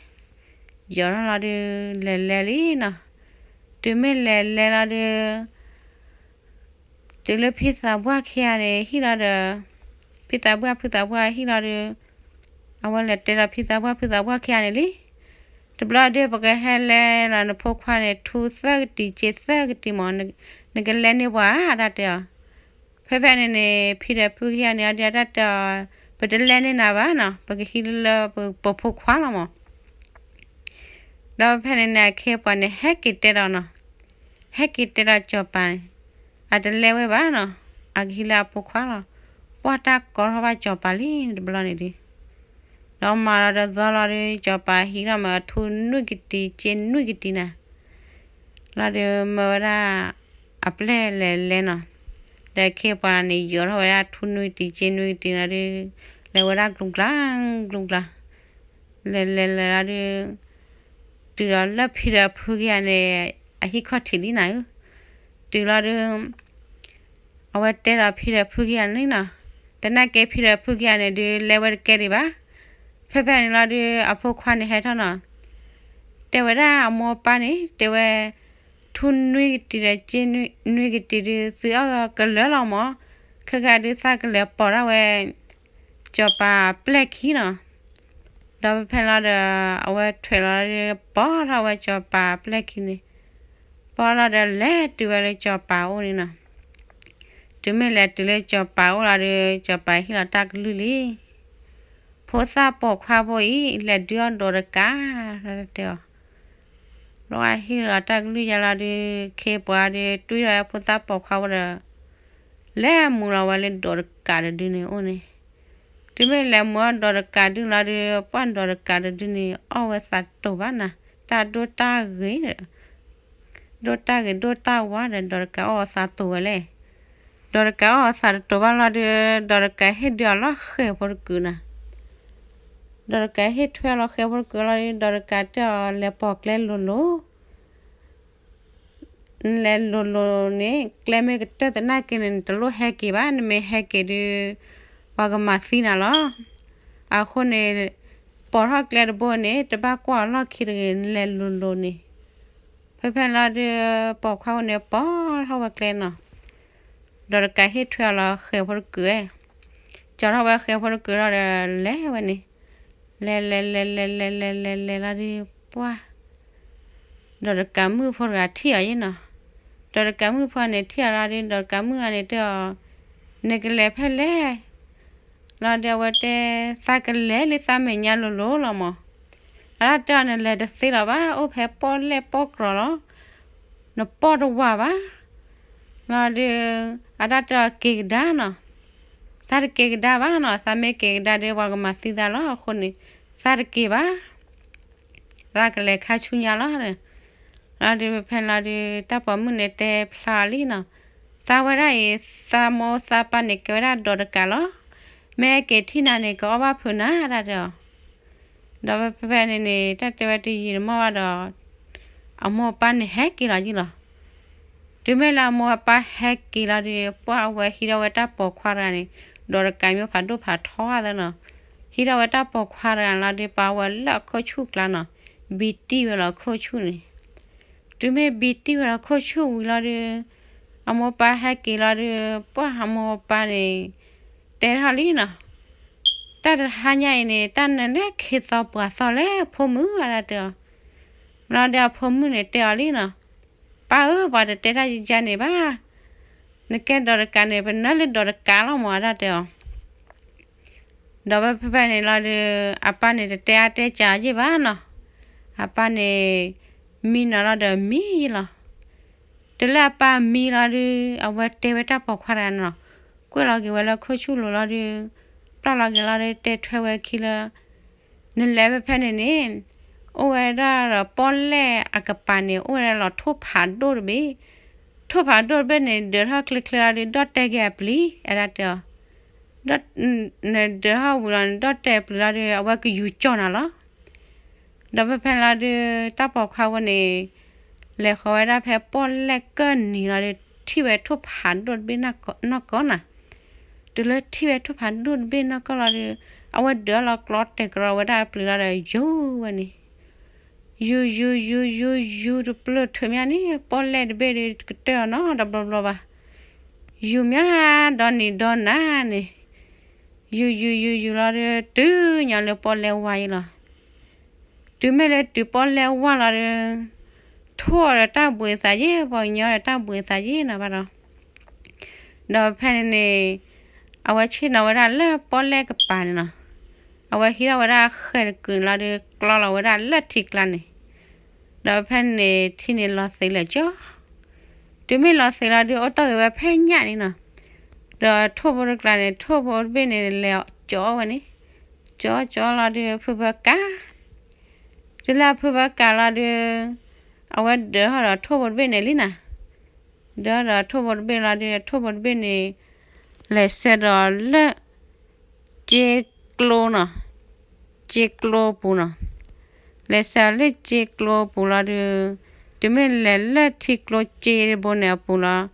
ယ့ၢ်လံ, ယိးထီၣ်လီၤဒုး လဲၤလဲလံနီၤ. တုၤမ့ၢ်လဲၤလဲလီၤဒုး တုၤလၢဖံသးပှၢ်ခံဂၤန့ၣ်ဟံၣ်လီၤဒီး ဖံသးပှၢ်ဖုသးပှၢ်ဟံၣ်လီၤဒုး အဝဲလဲၤတဲဒီးဖံသးပှၢ်ဖုသးပှၢ်ခံဂၤန့ၣ်လံ, တဘျီဒုး ပကဟဲလဲလီၤနဖိခွါန့ၣ် ထူသၢကတံၤ စ့သၢကတံၤမး, နကလဲန့ၢ်ပှၤဧါ တၢ်တဲအီၤ. ဖဲဖဲန့ၣ်န့ၣ် ဖံဒီးဖုခံဂၤန့ၣ် အဒုးတၢ်တဲအီၤ ပတလဲန့ၢ်နၤဘၣ်နီၤ, ပကဟံးလၢပဖိခွါလီၤမး. ဒီးဖဲန့ၣ်န့ၣ် အခ့အပှၤန့ၣ် ဟဲက့ၤတဲဒီးနီၤ, ဟဲက့ၤတဲဒီးစီၤပၤန့ၣ် အတလဲဝဲဘၣ်နီၤ, အကဟံးလၢအဖိခွါလီၤ. ပှၢ်တၢ်ကီထီၣ်ဘၣ်စီၤပၤလံတဘျီန့ၣ်ဒုး, ဒီးမၤလီၤတသီလီၤဒုး စီၤပၤဟံးထီၣ်မးအထူနွံကတံၤ စ့နွံကတံၤနၤ လီၤဒုး မၢဝဲဒၣ် အပျဲၢ်လဲၤလဲနီၤ, ဒီးအခ့အပှၤန့ၣ် ယိးထီၣ်ဝဲဒၣ်ထူနွံကတံၤ စ့နွံကတံၤလီၤဒုး လဲၤဝဲဒၣ်ကျူကျါ ကျူကျါ လဲၤလဲၤလဲၤလီၤဒုး တုၤဒီးလၢဖံဒီးဖုခံဂၤန့ၣ် အဟံၣ်ခီၣ်ထံးလံနၤဧၢ. တုၤလီၤဒုး အဝဲတဲဒီးဖံဒီးဖုခံဂၤန့ၣ်နီၤ, သနာ်က့ဖံဒီးဖုခံဂၤန့ၣ်ဒုး လဲၤဝဲတကဲဒံးဘၣ်. ဖဲဖဲန့ၣ်လီၤဒုး အဖိခွါန့ၣ်ဟဲထီၣ်နီၤ, တဲဝဲဒၣ်အမိၢ်အပၢ်န့ၣ် တဲဝဲ ထူၣ်နွံကတံၤဒီး က့နွံကတံၤဒုး သုးအီၣ်ကလၢာ်လီၤမး, ခဲကဒုးသးကလဲၤပိာ်ထီၣ်ဝဲ စီၤပၤပျဲၢ်ခံနီၤ, ဒီးဖဲဖဲလီၤဒီး အဝဲထွဲလီၤဒီး ပိာ်ထီၣ်ဝဲစီၤပၤပျဲၢ်ခံန့ၣ်, ပိာ်ထီၣ်ဒီးလဲၤတုၤဝဲလၢစီၤပၤအိၣ်န့ၣ်နီၤ, တုၤမ့ၢ်လဲၤတုၤလၢစီၤပၤအိၣ်လီၤဒီး စီၤပၤဟ့ၣ်လီၤတၢ်ကလုၢ်လံ, ဖိသၣ်ပိာ်ခွါဖိအံၤ လဲၤဒုးအီၣ်ဒီးတကး, တဲအီၤ လီၤဟ့ၣ်လီၤတၢ်ကလုၢ်ယါလီၤဒုး ခ့ပှၤဒုး တွံၢ်ထီၣ်ဝဲဖိသၣ်ပိာ်ခွါဖိဒီး လဲၤမူလီၤဝဲလၢဒီးတကးတဒုန့ၣ်အိၣ်န့ၣ်, တုၤမ့ၢ်လဲၤမူအီၣ်ဒီးတကးဒုလီၤဒုး ပှၢ်ဒီးတကးတဒုန့ၣ် အီၣ်ဝဲသးတတိၤဘၣ်နၤ, တၢ်ဒိၣ်တၢ်ဂ့ၤ ဒိၣ်တၢ်ဂ့ၤဒိၣ်တၢ်ဝါဒီး ဒီးတကးအီၣ်အသးတတိၤဝဲလဲၣ်, ဒီးတကးအီၣ်အသးတတိၤဘၣ်လီၤဒုး ဒီးတကးဟ့ၣ်ဒုးအီၤလီၤဃဲၤဖိတကုာ်နၤ, ဒီးတကးဟ့ၣ်ထွဲလီၤဃဲၤဖိတကုာ်လီၤဒုး ဒီးတကးတဲအီၤ လဲၤပိာ်ကျဲလိၤလိၤ နလဲၤလိၤလိၤန့ၣ် ကျဲမ့ၢ်ကတၢၢ်သနာ်က့န့ၣ် နတလိၣ်ဟဲက့ၤဘၣ်, နမ့ၢ်ဟဲက့ၤဒုး ပှၤကမၤသံနၤလီၤ. အဃိန့ၣ် ပိာ်ထီၣ်ကျဲတဘိန့ၣ် တဘၣ်ကွၢ်အလီၢ်ခံတဂ့ၤ, နလဲၤလိၤလိၤန့ၣ်. ဖဲဖဲလီၤဒုး ပိာ်ခွါအိၣ်န့ၣ် ပိာ်ထီၣ်ဝဲကျဲနီၤ, ဒီးတကးဟ့ၣ်ထွဲအီၤလီၤဃဲၤဖိတကုာ်ဝဲ, ကၠီထီၣ်ဝဲဃဲၤဖိတကုာ်လီၤဒီး လဲၤဝဲန့ၣ်, လဲၤလဲၤလဲၤလဲၤလဲၤလဲၤလဲၤလဲၤလီၤဒုး ပှၢ် ဒီးတကးမုၣ်ဖိတဂၤထံၣ်အီၤယ့ၣ်နီၤ, ဒီးတကးမုၣ်ဖိန့ၣ်ထံၣ်အီၤလီၤဒုး ဒီးတကးမုၣ်အန့ၣ်တဲအီၤ, နကလဲၤဖဲလဲၣ် လီၤဒုး အဝဲတဲ သးကလဲၤလၢသးမဲာ်ညါလိၤလိၤလီၤမး, အတၢ်တဲအီၤ နလဲၤတသ့လီၤဘၣ်, အိၣ်ဖဲပီၣ်လဲၣ်ပီၣ်ကြီၤလီၤ, နပီၣ်တဝးဘၣ် လီၤဒုး အတၢ်တဲအီၤက့ၤကဒါနီၤ, သးတက့ၤကဒါဘၣ်နီၤ, သးမ့ၢ်က့ၤကဒါဒုး ပှၤကမၤသံသးလီၤ, အဃိန့ၣ် သးတက့ၤဘၣ်, သးကလဲၤခါဆူညါလီၤ. လီၤဒုးဖဲဖဲလီၤဒုး တၢ်ပိာ်မုၣ်န့ၣ်တဲဖျါလံနီၤ, သးဝဲဒၣ်အံၤ သးမိၢ်သးပၢ်န့ၣ် ကဲဝဲဒၣ်ဒီးတကးလီၤ, မ့ၢ်ဟဲက့ၤထံၣ်နၤန့ၣ် ကအီၣ်ဘၣ်ဖုးနၤ တၢ်တဲအီၤ ဒီးဖဲဖဲန့ၣ်န့ၣ် တၢ်တဲဝဲတယံာ်တမီၢ်ဘၣ်ဒီး အမိၢ်အပၢ်န့ၣ်ဟဲက့ၤလီၤယ့ၣ်လီၤ. တုၤမ့ၢ်လၢအမိၢ်အပၢ်ဟဲက့ၤလီၤဒုး ပှၢ်အဝဲဟံးထီၣ်ဝဲတၢ်ပိာ်ခွါတဂၤန့ၣ်, ဒီးတကးမ့ၢ်ဖးဒိၣ်ဖးထီသၢနီၤ, ဟံးထီၣ်ဝဲတၢ်ပိာ်ခွါတဂၤန့ၣ်လီၤဒုး ပာ်ဝဲလၢအခိၣ်ဆူၣ်ကျါနီၤ, ဘံတံၢ်ဝဲလီၤခိၣ်ဆူၣ်န့ၣ်. တုၤမ့ၢ်ဘံတံၢ်ဝဲလီၤခိၣ်ဆူၣ်ဝံၤလီၤဒုး အမိၢ်ပၢ်ဟဲက့ၤလီၤဒုး ပှၢ်အမိၢ်ပၢ်န့ၣ် တဲထီၣ်လံနီၤ, တၢ်တဟါညါအံၤန့ၣ် တၢ်နလဲၤခ့သီပှၤသီလဲၣ် ဖိမုၣ် အတၢ်တဲအီၤ. လီၤဒုးအဖိမုၣ်န့ၣ်တဲအီၤလံနီၤ, ပၢ်ဧၢ ပှၤတတဲတၢ်ယါန့ၣ်ဘၣ်, နကဲဒီးတကးန့ၣ် ပနၢ်လၢဒီးတကးလီၤမး အတၢ်တဲအီၤ. ဒီးဖဲဖဲဖဲန့ၣ်လီၤဒုး အပၢ်န့ၣ်တတဲအါတဲစှၤယ့ၣ်ဘၣ်နီၤ, အပၢ်န့ၣ် မံနီၤလီၤဒီးမံယ့ၣ်လီၤ. တုၤလၢအပၢ်မံလီၤဒုး အဝဲတဲဝဲတၢ်ပိာ်ခွါတဂၤန့ၣ်နီၤ, ကွဲးလီၤက့ၤဝဲလၢခိၣ်ဆူၣ်လိၤလီၤဒုး ပျၢ်လီၤက့ၤလီၤဒုး တဲထွဲဝဲခံလၢ နလဲၤဖဲဖဲန့ၣ်န့ၣ် အိၣ်ဝဲဒၣ်ဒီးပီၣ်လဲၣ်အကပၤန့ၣ် အိၣ်ဝဲဒၣ်လီၤထိၣ်ဖးဒိၣ်တဘ့ၣ်, ထိၣ်ဖးဒိၣ်တဘ့ၣ်န့ၣ် ဒၢးထီၣ်ချ့ချ့လီၤဒုး ဒီၣ်တဲာ်က့ၤအပျံၤ အတၢ်တဲအီၤ. နဒၢးထီၣ်ဝံၤလီၤန့ၣ် ဒီၣ်တဲာ်ပျံၤလီၤဒုး အဝဲကယူၤကၠီၣ်နၤလီၤ. ဒီးဖဲဖဲလီၤဒုး တၢ်ပိာ်ခွါဝဲန့ၣ် လဲၤဃီၤဝဲဒၣ်ဖဲပီၣ်လဲၣ်ကၢၢ်နံၤလီၤဒုး ထံၣ်ဝဲထိၣ်ဖးဒိၣ်တဘ့ၣ်နီၢ်ကီၢ်နီၤ. တုၤလၢထံၣ်ဝဲထိၣ်ဖးဒိၣ်တဘ့ၣ်နီၢ်ကီၢ်လီၤဒုး အဝဲဒၢးလီၤကျီတဲာ်ကရီဝဲဒၣ်အပျံၤလီၤဒီး ယူၤဝဲန့ၣ် ယူၤယူၤယူၤယူၤယူၤတပျၢၢ်ထုးမးန့ၣ် ပီၣ်လဲၣ်တဘ့ၣ်ဒုး ကတၢၢ်အီၤနီတဘျီဘျီဘၣ်. ယူၤမးဒီးနံၤဒီးနၤန့ၣ် ယူၤယူၤယူၤယူၤလီၤဒုး တုၤညီလၢပီၣ်လဲၣ်ဝါယ့ၣ်လီၤ. တုၤမ့ၢ်လၢတုၤပီၣ်လဲၣ်ဝါလီၤဒုး ထိၣ်အီၤဒီးတၢ်ဘှံးသးယ့ၣ် ပှၤကညီဒီးတၢ်ဘှံးသးယ့ၣ်နီၤဘၣ်ဒီး ဒီးဖဲန့ၣ်န့ၣ် အဝဲဆ့ၣ်နီၤဝဲဒၣ်လၢပီၣ်လဲၣ်ကပၤန့ၣ်နီၤ. အဝဲဟံးထီၣ်ဝဲဒၣ်ဃဲၤတကုာ်လီၤဒုး ကျီလီၤဝဲဒၣ်လၢထံကျါန့ၣ်. ဒီးဖဲန့ၣ်န့ၣ် ထံန့ၣ်လီၤသ့လၢာ်ကၠီ တုၤမ့ၢ်လီၤသ့လီၤဒုး အိၣ်တ့ၢ်က့ၤဝဲဖဲညၣ်န့ၣ်နီၤ. ဒီးထိၣ်ဖိတကျါန့ၣ် ထိၣ်ဖိတဘ့ၣ်န့ၣ် လဲၤကၠီဝဲန့ၣ်. ကၠီကၠီလီၤဒုး ဖုဖၢကး တုၤလၢအဖုဖၢကးလီၤဒုး အဝဲဒၢးထီၣ်ဒီးထိၣ်ဖိတဘ့ၣ်န့ၣ်လံနီၤ. ဒၢးဒီးထိၣ်ဖိတဘ့ၣ်လီၤဒုး ထိၣ်ဖိတဘ့ၣ်န့ၣ် လဲၤဆှၢဒီးလၢ က့ကျိနီၤ, က့ကျိပူၤနီၤ. လဲၤဆှၢလၢက့ကျိပူၤလီၤဒုး တုၤမ့ၢ်လဲၤလၢထံကျိက့တဘိန့ၣ်အပူၤလီၤ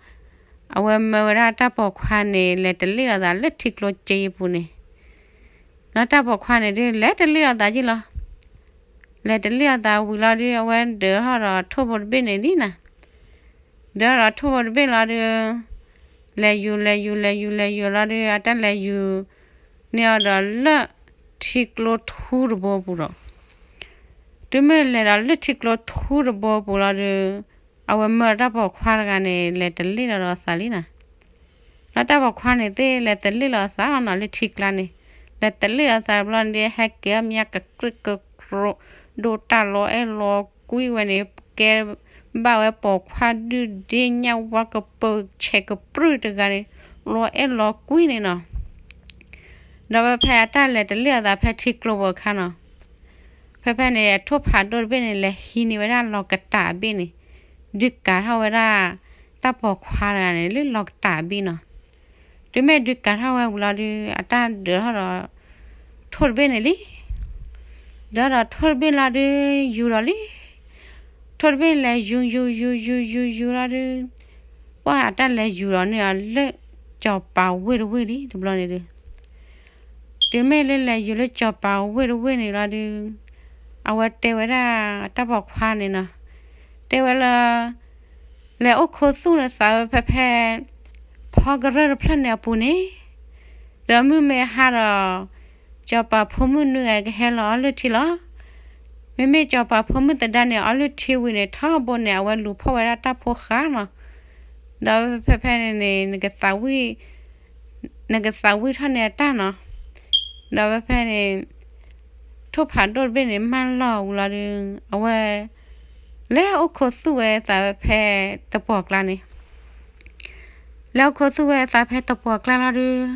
အဝဲမၢဝဲဒၣ်တၢ်ပိာ်ခွါန့ၣ် လဲၤတလ့ၣ်လီၤသးလၢထံကျိက့ပူၤန့ၣ်. လီၤတၢ်ပိာ်ခွါန့ၣ်ဒုး လဲၤတလ့ၣ်လီၤသးယ့ၣ်လီၤ. လဲၤတလ့ၣ်လီၤသးဝံၤလီၤဒုး အဝဲဒၢးထီၣ်ဒီးထိၣ်ဖိတဘ့ၣ်န့ၣ်လံနီၤ. ဒီးထိၣ်ဖိတဘ့ၣ်လီၤဒုး, လဲၤယူၤ လဲၤယူၤ လဲၤယူၤ လဲၤယူၤလီၤဒုး အတၢ်လဲၤယူၤန့ၢ်အီၤဒီးလၢထံကျိထူတဘိပူၤဒီး, တုၤမ့ၢ်လဲၤဒီးလၢထံကျိထူတဘိပူၤလီၤဒုး, အဝဲမၢတၢ်ပိာ်ခွါတဂၤန့ၣ် လဲၤတလ့ၣ်လီၤဒီးအသးလံနီၤ. လၢတၢ်ပိာ်ခွါန့ၣ်သ့ၣ် လဲၤတလ့ၣ်လီၤအသးလီၤနီၤ လၢထံကျါန့ၣ်, လဲၤတလ့ၣ်လီၤအသးတဘျီန့ၣ် ဟဲက့ၤအီၣ်မၠၣ်ကကြၢၢ်ကကြိး, ဒိၣ်တၢ်လီၤအဲၣ်လီၤကွံဝဲန့ၣ်, ကဲဘၣ်ဝဲပိာ်ခွါဒုၣ်ဒ့ညၣ်ဝါကပၢၤဆဲးကပြုၢ်တဂၤန့ၣ်, လီၤအဲၣ်လီၤကွံန့ၣ်နီၤ. ဒီးဖဲဖဲအတၢ်လဲၤတလ့ၣ်အသးဖဲထံကျိပူၤအခါနီၤ, ဖဲဖဲန့ၣ် ထိၣ်ဖးဒိၣ်တဘ့ၣ်န့ၣ် လဲၤဟံးန့ၢ်ဝဲဒၣ်လီၤကတးဘ့ၣ်န့ၣ်, ဒုးကးထီၣ်ဝဲဒၣ် တၢ်ပိာ်ခွါတဂၤန့ၣ် လၢလီၤကတးဘ့ၣ်နီၤ. တုၤမ့ၢ်ဒုးကးထီၣ်ဝဲဝံၤလီၤဒုး အတၢ်ဒၢးထီၣ်ဒီး ထိၣ်တဘ့ၣ်န့ၣ်လံ. ဒၢးဒီးထိၣ်တဘ့ၣ်လီၤဒုး ယူၤဒီးလံ. ထိၣ်တဘ့ၣ်န့ၣ်လဲၤယူၤ ယူၤ ယူၤ ယူၤ ယူၤ ယူၤလီၤဒုး, ပှၢ်အတၢ်လဲၤယူၤဒီးန့ၢ်အီၤလၢ ကၠီၤပၤဝ့ၢ်တဝ့ၢ်လံတဘျီန့ၣ်ဒုး. တုၤမ့ၢ်လၢလဲၤယူၤလၢကၠီၤပၤဝ့ၢ်တဝ့ၢ်န့ၣ်လီၤဒုး, အဝဲတဲဝဲဒၣ်တၢ်ပိာ်ခွါန့ၣ်နီၤ, တဲဝဲလၢ လဲၤအိၣ်ခိးသူၣ်နသးဝဲဖဲဖဲ ဖီကရၢၢ်တဖျၢၣ်န့ၣ်အပူၤန့ၣ်, ဒီးမုၢ်မ့ၢ်ဟါဒီး ကၠီၤပၤဖိမုၣ်နွံဂၤကဟဲလီၤအီလုၢ်ထံလီၤ. မ့မ့ၢ်ကၠီၤပၤဖိမုၣ်သဒါန့ၣ် အီလုၢ်ထံဝံၤန့ၣ် ထီဘိန့ၣ် အဝဲလူၤဖီၣ်ဝဲဒၣ်တၢ်ဖိဃာ်နီၤ. ဒီးဖဲဖဲန့ၣ်န့ၣ် နကသးဝံၣ် နကသးဝံၣ်ထီၣ်န့ၢ်အတၢ်နီၤ. ဒီးဖဲဖဲန့ၣ် ထိၣ်ဖးဒိၣ်တဘ့ၣ်န့ၣ် မၢလီၤဝံၤလီၤဒုး အဝဲ လဲၤအိၣ်ခိးသူၣ်ဝဲသးဝဲဖဲတပှီၢ်ကျါန့ၣ်, လဲၤအိၣ်ခိးသူၣ်ဝဲသးဖဲတပှီၢ်ကျါလီၤဒုး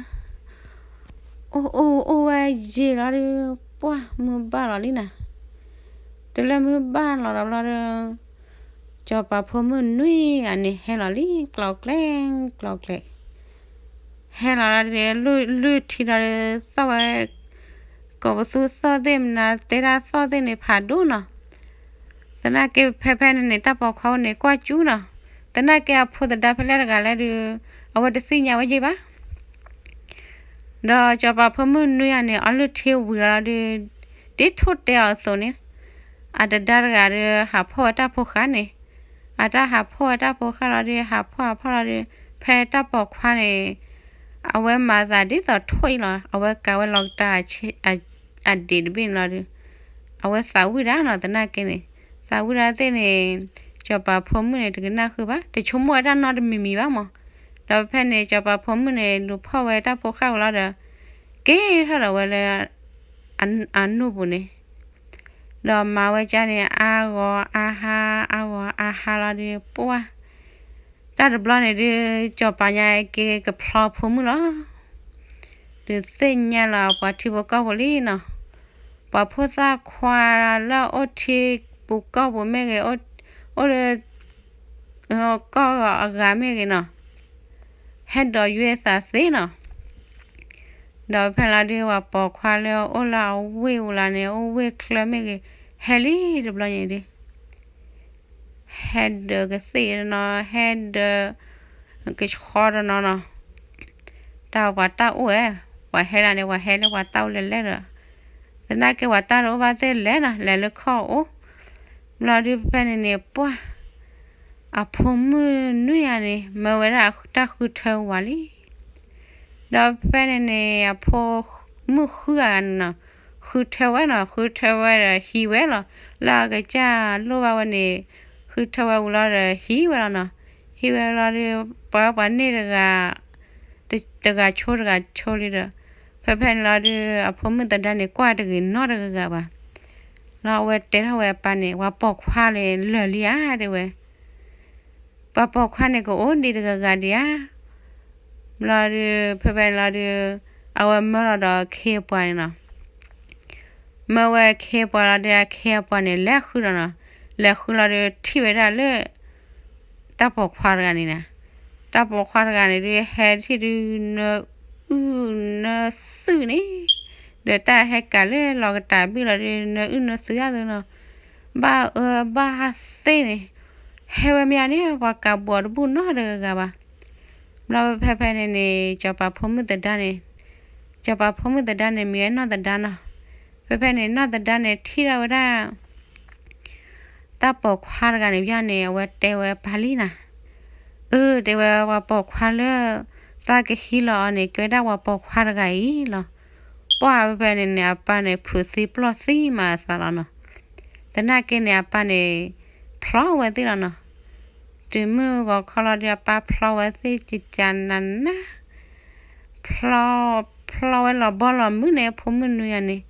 အိၣ်အိၣ်အိၣ်ဝဲယံာ်လီၤဒုး ပှၢ်မုၢ်ဘၣ်လီၤလံနီၤ. တုၤလၢမုၢ်ဘၣ်လီၤဒီးဘျီဒုး ကၠီၤပၤဖိမုၣ်နွံဂၤန့ၣ် ဟဲလီၤလံ ကျီကျဲ ကျီကျဲ ဟဲလီၤလီၤဒုး လုၢ်ထံလီၤဒုး သီၣ်ဝဲ ကိးပသူသီၣ်သ့ၣ် မနုၤတဲဒၣ်သီၣ်သ့ၣ်န့ၣ် ဖးဒိၣ်နီၤ. သနာ်က့ဖဲဖဲန့ၣ်န့ၣ် တၢ်ပိာ်ခွါအိၣ်န့ၣ် ကွၢ်ကၠူနီၤ. သနာ်က့အဖိသဒါဖဲလဲၣ်တဂၤလဲၣ်ဒုး အဝဲတသ့ၣ်ညါဝဲယဲၢ်ဘၣ်. ဒီးကၠီၤပၤဖိမုၣ်နွံဂၤန့ၣ် အီလုၢ်ထံဝံၤလီၤဒုး ဒ်ထိၣ်တဲအီၤအသိးန့ၣ် အတဒါတဂၤဒီး ဟးဖီၣ်ဝဲတၢ်ဖိဃာ်န့ၣ်, အတၢ်ဟးဖီၣ်ဝဲတၢ်ဖိဃာ်လီၤဒုး ဟးဖီၣ်ဟးဖီၣ်လီၤဒုး ဖဲတၢ်ပိာ်ခွါန့ၣ် အဝဲမၤသးဒ်သိးထိၣ်အံၤလီၤ. အဝဲကးဝဲလီၤကတၢၢ် အဒံးတဘ့ၣ်န့ၣ်လီၤဒုး အဝဲသးဝံၣ်တၢ်နီၤ သနာ်က့န့ၣ်, သးဝံၣ်တၢ်သ့ၣ်န့ၣ် ကၠီၤပၤဖိမုၣ်န့ၣ် တကနၣ်ဃုာ်ဘၣ်, တဆိကမိၣ်ဝဲတၢ်နီတမံၤမံၤဘၣ်မး. ဒီးဖဲန့ၣ် ကၠီၤပၤဖိမုၣ်န့ၣ် လူၤဖီၣ်ဝဲတၢ်ဖိဃာ်ဝံၤလီၤဒီး က့ၤထီၣ်ဒီးဝဲလၢ အနိၣ်ပူၤန့ၣ် ဒီးမၤဝဲကၢန့ၣ် အါဂီၤအါဟါ အါဂီၤအါဟါလီၤဒုး ပှၢ် တၢ်တဘျီန့ၣ်ဒုး ကၠီၤပၤညါက့ၤကဖျီဖိမုၣ်လီၤ. ဒုးသ့ၣ်ညါလီၤပှၤထံဖိကီၢ်ဖိလံနီၤ, ပှၤဖိသၣ်ခွါလၢအအိၣ်ထံပူၤကီၢ်ပူၤမ့ၢ်ဂ့ၤ, အိၣ်လၢ ကီၢ်အဂၤမ့ၢ်ဂ့ၤနီၤ, ဟဲဒိးယွဲသးသ့နီၤ. ဒီးဖဲလီၤဒုး ပှၤပိာ်ခွါလၢအိၣ်လၢအဝ့ၢ်ပူၤလီၤန့ၣ် အိၣ်ဝ့ၢ်ချၢမ့ၢ်ဂ့ၤ, ဟဲလံတဘျီန့ၣ်ဒုး ဟဲဒၢးကသ့ၣ်တနီၤ, ဟဲဒၢးကဆှီတနီၤနီၤ, တၢ်ပှၤတၢ်အိၣ်ဝဲ, ပှၤဟဲလီၤန့ၣ် ပှၤဟဲလၢပှၤတၢ်အိၣ်လဲၤလဲၣ်ဒီး, သနာ်က့ပှၤတၢ်တအိၣ်ဘၣ်သ့ၣ်လဲၤနီၤ, လဲၤလၢခီၣ်အိၣ်, ဘျီဒုးဖဲန့ၣ်န့ၣ် ပှၢ် အဖိမုၣ်နွံဂၤန့ၣ် မၢဝဲဒၣ်တၢ်ဃုထၢဝံၤလံ. ဒီးဖဲန့ၣ်န့ၣ် အဖိမုၣ်ဃုဂၤန့ၣ်နီၤ, ဃုထၢဝဲနီၤ, ဃုထၢဝဲဒီးဟံးဝဲလီၤ, လၢအကစၢ်လိၣ်ဘၣ်ဝဲန့ၣ်, ဃုထၢဝဲဝံၤလီၤဒီးဟံးဝဲလီၤနီၤ, ဟံးဝဲလီၤဒုး ပှၤပှၤန့ၢ်တဂၤ တဂၤဆိတဂၤဆိလံဒီး, ဖဲဖဲန့ၣ်လီၤဒုး အဖိမုၣ်သဒါန့ၣ် ကွၢ်တဂ့ၤနီတဂၤဘၣ်. လီၤအဝဲတဲထီၣ်ဝဲအပၢ်န့ၣ် ပှၤပိာ်ခွါန့ၣ်လၢာ်လံဧါ တဲဝဲ, ပှၤပိာ်ခွါန့ၣ်ကအိၣ်ဒံးတဂၤဂၤဒံးဧါ. ဘျီဒုး ဖဲဖဲန့ၣ်လီၤဒုး အဝဲမၢလီၤဒီးအခ့အပှၤန့ၣ်နီၤ, မၢဝဲအခ့အပှၤလီၤဒုး အခ့အပှၤန့ၣ် လဲၤဃုဒီးနီၤ, လဲၤဃုလီၤဒုး ထံၣ်ဝဲဒၣ်လၢ တၢ်ပိာ်ခွါတဂၤန့ၣ်နီၤ, တၢ်ပိာ်ခွါတဂၤန့ၣ်ဒုး ဟဲထံၣ်ဒုး နၢအုၣ်နၢသုးန့ၣ်, ဒီးတၢ်ဟဲကးလၢလီၤကတးဘ့ၣ်လီၤဒုး နၢအုၣ်နၢသုးအသိးနီၤ, ဘၣ်အၢဘၣ်သ့ၣ်န့ၣ်, ဟဲဝဲမ့ၢ်န့ၣ် ပှၤကးဘူးအီၤတဘူၣ်နီတဂၤဂၤဘၣ်. ဘျီဖဲဖဲန့ၣ်န့ၣ် စီၤပၤဖိမုၣ်သဒါန့ၣ်, စီၤပၤဖိမုၣ်သဒါန့ၣ် မံၤဝဲနီၢ်သဒါနီၤ. ဖဲဖဲန့ၣ် နီၢ်သဒါန့ၣ် ထံၣ်ထီၣ်ဝဲဒၣ် တၢ်ပိာ်ခွါတဂၤန့ၣ် ဘၣ်န့ၣ် အဝဲတဲဝဲပၢ်လံနီၤ. အၢ တဲဝဲ ပှၤပိာ်ခွါလၢ သးကဟံးလီၤအီၤန့ၣ် ကဲဝဲဒၣ်ပှၤပိာ်ခွါတဂၤအံၤလီၤ. ပှၢ်ဖဲန့ၣ်န့ၣ် အပၢ်န့ၣ် ဖုးသံပျီၢ်သံမးအသးလီၤနီၤ. သနာ်က့န့ၣ် အပၢ်န့ၣ် ဖျီဝဲသ့ၣ်လီၤနီၤ. တုၤမုၢ်ဂီၤခီလီၤဒုး အပၢ်ဖျီဝဲသ့ၣ် ကကနန ဖျီ ဖျီဝဲလီၤဘီလီၤမုၢ်န့ၣ် အဖိမုၣ်နွံဂၤန့ၣ်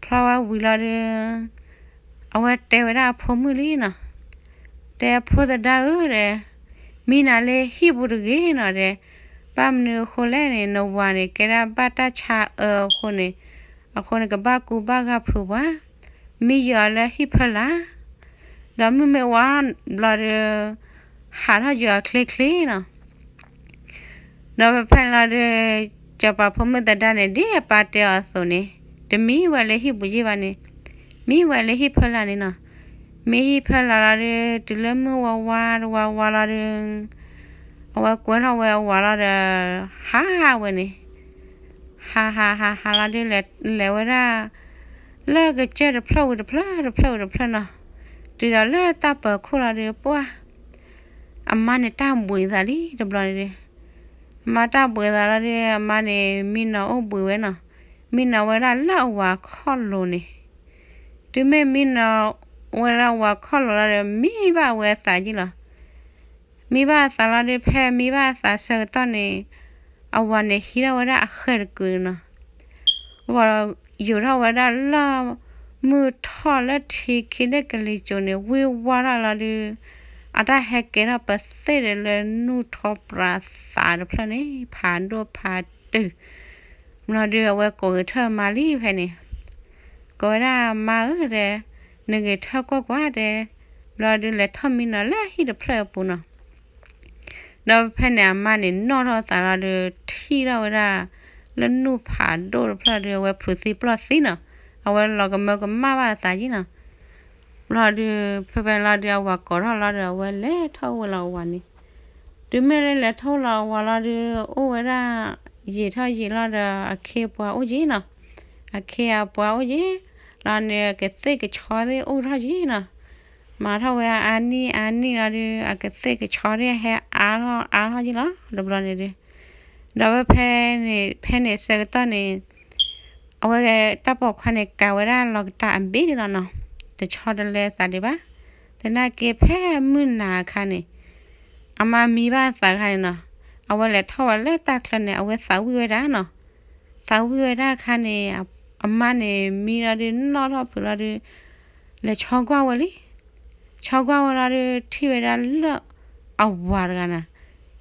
ဖျီဝဲဝံၤလီၤဒုး အဝဲတဲဝဲဒၣ်အဖိမုၣ်လံနီၤ. တဲအဖိသဒါဧၢဒီး မံနၤလၢဟံၣ်ပူၤတဂ့ၤနီၤဒီး ဘၣ်မနုၤအဃိလဲၣ်န့ၣ် နဝၤန့ၣ် ကဲဒၣ်ဘၣ်တၢ်ဆါအၢအဃိန့ၣ် အဃိန့ၣ် ကဘၣ်ကူဘၣ်ဂာ်ဖုးပှၤ မံယီၤအီၤလၢဟံၣ်ဖၢလာ် ဒီးမုၢ်မ့ၢ်ဝါဘျီဒီး ဟးထီၣ်ယီၤအီၤချ့ချ့နီၤ. ဒီးဖဲဖဲန့ၣ်လီၤဒုး စီၤပၤဖိမုၣ်သဒါန့ၣ် ဒ်အပၢ်တဲအီၤအသိးန့ၣ် တမံဝဲလၢဟံၣ်ပူၤယ့ၢ်ဘၣ်န့ၣ် မံဝဲလၢဟံၣ်ဖၢလာ်န့ၣ်နီၤ. မံဟံၣ်ဖၢလာ်လီၤဒုး တုၤလၢမုၢ်ဝါဝါတဝါဝါလီၤဒုး အဝဲကွဲထီၣ်ဝဲအဝၤလီၤဒီး ဟးဝဲန့ၣ် ဟးဟးဟးဟးလီၤဒုး လဲၤဝဲဒၣ် လၢကစၢၢ်တဖျၢၣ်ဝံၤတဖျၢၣ်တဖျၢၣ်ဝံၤတဖျၢၣ်နီၤ. တုၤဒီးလၢတၢ်ပၢၤခိၣ်လီၤဒုး ပှၢ် အမါန့ၣ်တၢ်ဘှံးသးလံတဘျီန့ၣ်ဒုး အမါတၢ်ဘှံးသးလီၤဒုး အမါန့ၣ် မံနီၤအိၣ်ဘှံးဝဲနီၤ. မံနီၤဝဲဒၣ်လၢအဝၤခီၣ်လိၤန့ၣ် တုၤမ့ၢ်မံနီၤဝဲလၢအဝၤခီၣ်လိၤလီၤဒီး မံဘၣ်ဝဲအသးယ့ၢ်လီၤ. မံဘၣ်အသးလီၤဒုး ဖဲမံဘၣ်အသးဆၢကတီၢ်န့ၣ် အဝၤန့ၣ်ဟံးထီၣ်ဝဲဒၣ်အဃဲၢ်တကုာ်နီၤ. ဂီၤယိာ်ထီၣ်ဝဲဒၣ်လၢမုၢ်ထီၣ်လၢထံခံလၢကလံၤစိးန့ၣ် ဝံၢ်ဝါထီၣ်လီၤဒုး အတၢ်ဟဲကဲထီၣ်ပသ့ၣ်ဒီးလၢနူၢ်ထီပြးသးတဖျၢၣ်န့ၣ် ဖးဒိၣ်ဖးတုာ် ဘျီဒုးအဝဲကိးဂဲၤထၢၣ်အမါလံဖဲန့ၣ် ကိးဝဲဒၣ်မါဧၢဒီး နဂဲၤထၢၣ်ကွၢ်ကွၢ်တဲ ဘျီဒုးလဲၤထီၣ်မံနီၤလၢဟံၣ်တဖျၢၣ်အပူၤနီၤ. ဒီးဖဲန့ၣ်အမါန့ၣ်နီၣ်ထီၣ်သးလီၤဒုး ထံၣ်ထီၣ်ဝဲဒၣ် လၢနူၢ်ဖးဒိၣ်တဖျၢၣ်ဒုး အဝဲဖုးသံပျီၢ်သံနီၤ. အဝဲလီၤကမၢကမၣ်ဘၣ်အသးယ့ၢ်နီၤ. ဘျီဒုး ဖဲဖဲလီၤဒုး အဝၤကိးထီၣ်လီၤဒီး အဝဲလဲၤထီၣ်ဝဲလီၤအဝၤန့ၣ် တုၤမ့ၢ်လၢလဲၤထီၣ်လီၤအဝၤလီၤဒုး အိၣ်ဝဲဒၣ် ယံာ်ထီၣ်ယံာ်လီၤဒီး အခ့အပှၤအိၣ်ယ့ၢ်နီၤ. အခ့အပှၤအိၣ်ယ့ၢ် လီၤန့ၣ် ကသ့ၣ်ကဆီသ့ၣ်အိၣ်ထီၣ်ယ့ၢ်နီၤ. မၤထီၣ်ဝဲအါနံၣ်အါနံၣ်လီၤဒုး အကသ့ၣ်ကဆီသ့ၣ်ဟဲအါထီၣ်အါထီၣ်ယ့ၢ်လီၤ တဘျီန့ၣ်ဒုး ဒီးဝဲဖဲန့ၣ် ဖဲန့ၣ်ဆၢကတီၢ်န့ၣ် အဝဲတၢ်ပိာ်ခွါန့ၣ် ကၤဝဲဒၣ်လီၤကတၢ်အဘ့ၣ်န့ၣ်လီၤနီၤ. တဆီတလဲသးဒံးဘၣ်. သနာ်က့ဖဲမုၢ်နၤအခါန့ၣ် အမါမံဘၣ်သးအခါန့ၣ်နီၤ အဝဲလဲၤထီၣ်ဝဲလၢတၢ်ချၢန့ၣ် အဝဲသးဝံၣ်ဝဲဒၣ်နီၤ. သးဝံၣ်ဝဲဒၣ်အခါန့ၣ် အမါန့ၣ်မံလီၤဒုး နီၣ်ထီၣ်ဖုးလီၤဒုး လဲၤဆီကွၢ်ဝဲလံ. ဆီကွၢ်ဝဲလီၤဒုး ထံၣ်ဝဲဒၣ်လၢအဝၤတဂၤနီၤ.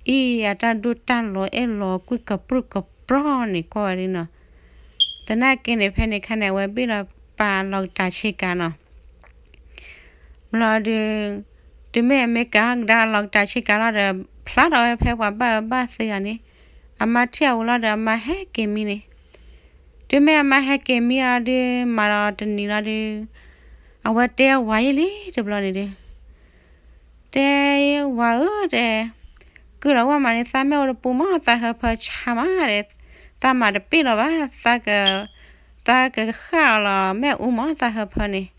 အံၤ အတၢ်ဒိၣ်တၢ်လီၤအဲၣ်လီၤကွံကပြုၢ်ကပြီၢ်န့ၣ်ကွၢ်ဝဲဒၣ်နီၤ. သနာ်က့န့ၣ် ဖဲန့ၣ်ခါန့ၣ် အဝဲဘ့ၣ်လီၤပာ်လီၤကတၢ်ဆ့ကၤနီၤ. ဘျီဒုး တုၤမ့ၢ်အမ့ၢ်ကၤကဒါလီၤကတၢ်ဆ့ကၤလီၤဒီး ဖျါထီၣ်ဝဲဖဲပှၤဘၣ်အၢဘၣ်သီဂၤန့ၣ် အမါထံၣ်အဝဲလီၤဒီး အမါဟဲက့ၤမံန့ၣ်. တုၤမ့ၢ်အမါဟဲက့ၤမံလီၤဒုး မၤဒီးတနံၤလီၤဒုး အဝဲတဲအဝၤယ့ၢ်လံတဘျီန့ၣ်ဒုး တဲ ဝၤဧၢ တဲ, ကုၢ်လီၤဝဲမးန့ၣ် သးမ့ၣ်အူတပူၤမး သးဟၢဖၢဆါမးဒီး သးမၤတပ့ၢ်လီၤဘၣ်, သးကဃၣ်အီၤလီၤမ့ၣ်အူမး သးဟၢဖၢန့ၣ်,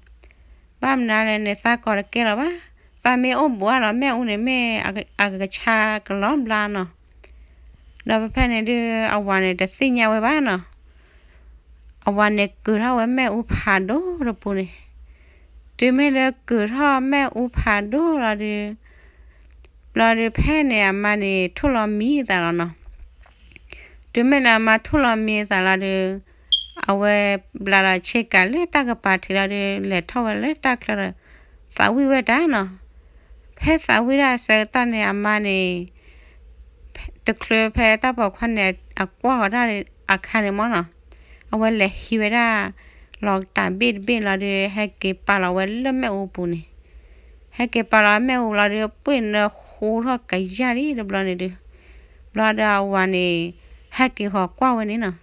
ဘၣ်မနုၤလဲၣ်န့ၣ် သးကိးတကဲလီၤဘၣ်, သးမ့ၢ်အိၣ်ဘူးအါလီၤမ့ၣ်အူန့ၣ် မ့ၢ်အကဆါကလီၤဘျါနီၤ. ဒီးဖဲဖဲန့ၣ်ဒုး အဝၤန့ၣ် တသ့ၣ်ညါဝဲဘၣ်နီၤ. အဝၤန့ၣ်ကုၢ်ထီၣ်ဝဲမ့ၣ်အူဖးဒိၣ်တပူၤန့ၣ်, တုၤမ့ၢ်လၢကုၢ်ထီၣ်မ့ၣ်အူဖးဒိၣ်လီၤဒုး ဘျီဒုးဖဲန့ၣ်အမါန့ၣ် ထိၣ်လီၤမံအသးလီၤနီၤ. တုၤမ့ၢ်လၢအမါထိၣ်လီၤမံအသးလီၤဒုး အဝဲဘျးလီၤဆ့ကၤလၢတၢ်ကပၤထံးလီၤဒုး လဲၤထီၣ်ဝဲလၢတၢ်ချၢဒီး သးဝံၣ်ဝဲတၢ်နီၤ. ဖဲသးဝံၣ်တၢ်အဆၢကတီၢ်န့ၣ် အမါန့ၣ် တချုးဖဲတၢ်ပိာ်ခွါန့ၣ် အကွၢ်ဃီၤတၢ်အခါန့ၣ်မ့ၢ်နီၤ, အဝဲလဲၤဟံးဝဲဒၣ် လီၤကတၢ်ဘ့ၣ်တဘ့ၣ်လီၤဒုး ဟဲက့ၤပာ်လီၤဝဲလၢမ့ၣ်အူပူၤန့ၣ်, ဟဲက့ၤပာ်လီၤမ့ၣ်အူလီၤဒုး ပှ့ၢ်နၢဃိထီၣ်ကယၢ်လံတဘျီန့ၣ်ဒုး, ဘျီဒီးအဝၤန့ၣ် ဟဲက့ၤဃီၤကွၢ်ဝဲန့ၣ်နီၤ.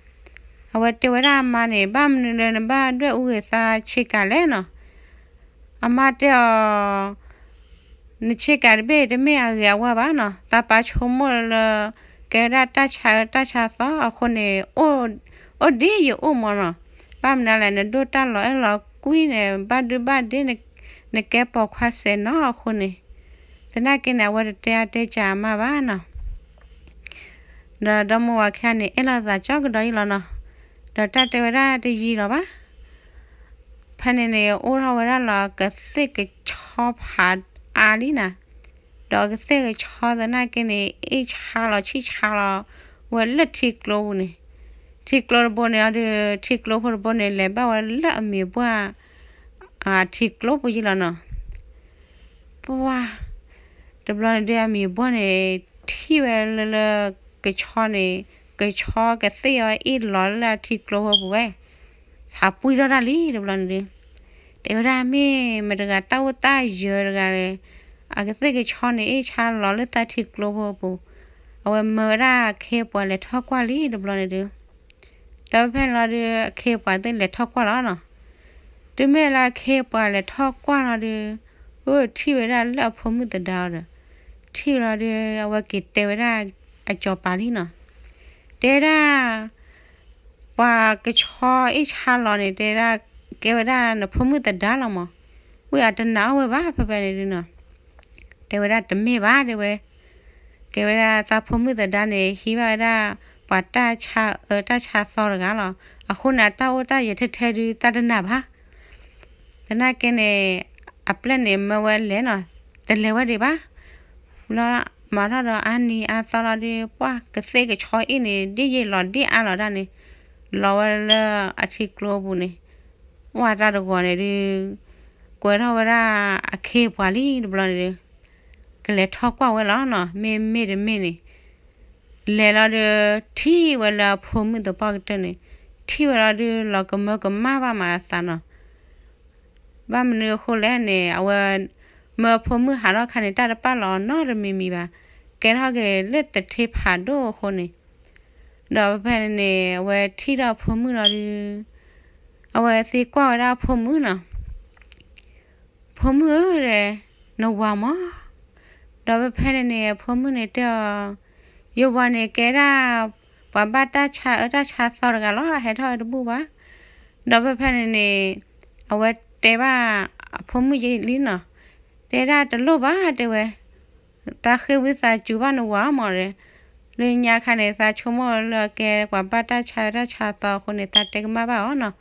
အဝဲတဲဝဲဒၣ်အမါန့ၣ် ဘၣ်မနုၤလၢနဘၣ်ဒွဲၣ်အူဂ့ၤသးဆ့ကၤလဲၣ်နီၤ. အမါတဲအီၤ နဆ့ကၤတဘ့ၣ်တမ့ၢ်အဂ့ၤအဝါဘၣ်နီၤ, သးပၢ်ဆိကမိၣ်လၢ ကဲဝဲဒၣ်တၢ်ဆါအၢတၢ်ဆါသီအဃိန့ၣ် အိၣ်ဒ်ယအိၣ်မ့ၢ်နီၤ. ဘၣ်မနုၤလဲၣ် နဒိၣ်တၢ်လီၤအဲၣ်လီၤကွံန့ၣ် ဘၣ်ဒုဘၣ်ဒ့ နကဲပိာ်ခွါစဲးနီၤအဃိန့ၣ်, သနာ်က့န့ၣ် အဝဲတတဲအါတဲစှၤအမါဘၣ်နီၤ. ဒီးဒီမါဝၤခံဂၤန့ၣ် အဲၣ်လိာ်သးကၠီကဒီးယံလီၤနီၤ. ဒီးတၢ်တဲဝဲဒၣ်တယံာ်လီၤဘၣ်. ဖဲန့ၣ်န့ၣ် အိၣ်ထီၣ်ဝဲဒၣ်လီၤကသ့ၣ်ကဆီဖးအါလံနီၤ. ဒီးကသ့ၣ်ကဆီသနာ်က့န့ၣ် အ့ၣ်ဆါလီၤဆံၣ်ဆါလီၤဝဲလၢထံကျိပူၤန့ၣ်, ထံကျိတဘိန့ၣ်အီၤဒီး ထံကျိဖိတဘိန့ၣ် လဲၤဘၣ်ဝဲလၢအမံၤပှၢ် ထံကျိပူၤယံလီၤနီၤ. ပှၢ် တဘျီန့ၣ်ဒုး အမံၤပှၢ်န့ၣ် ထံၣ်ဝဲလၢလၢ ကဆီန့ၣ်, ကဆီကသ့ၣ်အီၤအ့ၣ်လီၤလၢအထံကျိဖိပူၤဝဲ, သးပှံၢ်ထီၣ်တၢ်လံတဘျီန့ၣ်ဒုး. တဲဝဲဒၣ်မ့ၢ်မတၤတဂၤ တၢ်အိၣ်တၢ်ယၢၤတဂၤလဲၣ်, အကသ့ၣ်ကဆီန့ၣ် အ့ၣ်ဆါလီၤလၢသးထံကျိဖိပူၤ. အဝဲမၢဝဲဒၣ်အခ့အပှၤလဲၤထီၣ်ကွၢ်လံတဘျီန့ၣ်ဒုး. ဒီးဖဲန့ၣ်လီၤဒုး အခ့အပှၤသ့ၣ်လဲၤထီၣ်ကွၢ်လီၤနီၤ. တုၤမ့ၢ်လၢအခ့အပှၤလဲၤထီၣ်ကွၢ်လီၤဒုး, အိၣ်ထံၣ်ဝဲဒၣ်လၢအဖိမုၣ်သဒါအီၤဒီး, ထံၣ်လီၤဒုး အဝဲက့ၤတဲဝဲဒၣ်အစီၤပၤလံနီၤ. တဲဒၣ် ပှၤကဆီအ့ၣ်ဆါလီၤန့ၣ် တဲဒၣ် ကဲဝဲဒၣ်နဖိမုၣ်သဒါလီၤမး, ဝံၤအတနာ်အီၣ်ဝဲဘၣ်ဖဲဖဲန့ၣ်ဒုးနီၤ. တဲဝဲဒၣ်တမ့ၢ်ဘၣ်တဲဝဲ, ကဲဝဲဒၣ်သးဖိမုၣ်သဒါန့ၣ် ဟံးဘၣ်ဝဲဒၣ် ပှၤတၢ်ဆါအၢတၢ်ဆါသီတဂၤလီၤ. အဃိန့ၣ် အတၢ်အိၣ်တၢ်ယၢၤထဲထဲဒုး သးတနာ်ဘၣ်. သနာ်က့န့ၣ် အပျဲၢ်န့ၣ်မၢဝဲလဲၤနီၤ, တလဲၤဝဲဒံးဘၣ်. ဘျီမၤထီၣ်ဒီးအါနံၤအါသီလီၤဒုး ပှၢ်ကသ့ၣ်ကဆီအ့ၣ်န့ၣ် ဒ်ယံာ်လီၤဒ်အါလီၤဒၣ်န့ၣ်, လီၤဝဲလၢအထံကျိပူၤန့ၣ်, ပှၢ်တၢ်တဂီၤန့ၣ်ဒုး ကွဲထီၣ်ဝဲဒၣ်အခ့အပှၤလံတဘျီန့ၣ်ဒုး, ကလဲၤထီၣ်ကွၢ်ဝဲလီၤနီၤ, မ့မ့ၢ်တမ့ၢ်န့ၣ် လဲၤလီၤဒုး ထံၣ်ဝဲလၢအဖိမုၣ်သပှၢ်ကတၢၢ်န့ၣ်, ထံၣ်ဝဲလီၤဒုး လီၤကမၢကမၣ်ဘၣ်မးအသးနီၤ. ဘၣ်မနုၤအဃိလဲၣ်န့ၣ် အဝဲမၢအဖိမုၣ်ဟးထီၣ်ခါန့ၣ် တၢ်တပာ်လီၤနီတမံၤမံၤဘၣ်, ကဲထီၣ်က့ၤလၢသထ့ဖးဒိၣ်အဃိန့ၣ်, ဒီးဖဲန့ၣ်န့ၣ် အဝဲထံၣ်ဒီးအဖိမုၣ်လီၤဒုး အဝဲသံကွၢ်ဝဲဒၣ်အဖိမုၣ်နီၤ. ဖိမုၣ်ဧၢ, နဝၤမး. ဒီးဖဲဖဲန့ၣ်န့ၣ် အဖိမုၣ်န့ၣ်တဲအီၤ, ယဝၤန့ၣ်ကဲဒၣ် ပှၤဘၣ်တၢ်ဆါအၢတၢ်ဆါသီတဂၤလီၤ, ဟဲထီၣ်ဝဲတဘူၣ်ဘၣ်. ဒီးဖဲဖဲန့ၣ်န့ၣ် အဝဲတဲဘၣ်အဖိမုၣ်ယံလံနီၤ, တဲဒၣ်တလိၣ်ဘၣ် တဲဝဲ, သးဃ့ဝံသးစူၤဘၣ်နဝၤမးဒီး, လၢညါခါန့ၣ် သးဆိကမိၣ်လၢအကဲပှၤဘၣ်တၢ်ဆါအၢတၢ်ဆါသီအဃိန့ၣ် သးတဲကမၣ်ဘၣ်အီၤနီၤ,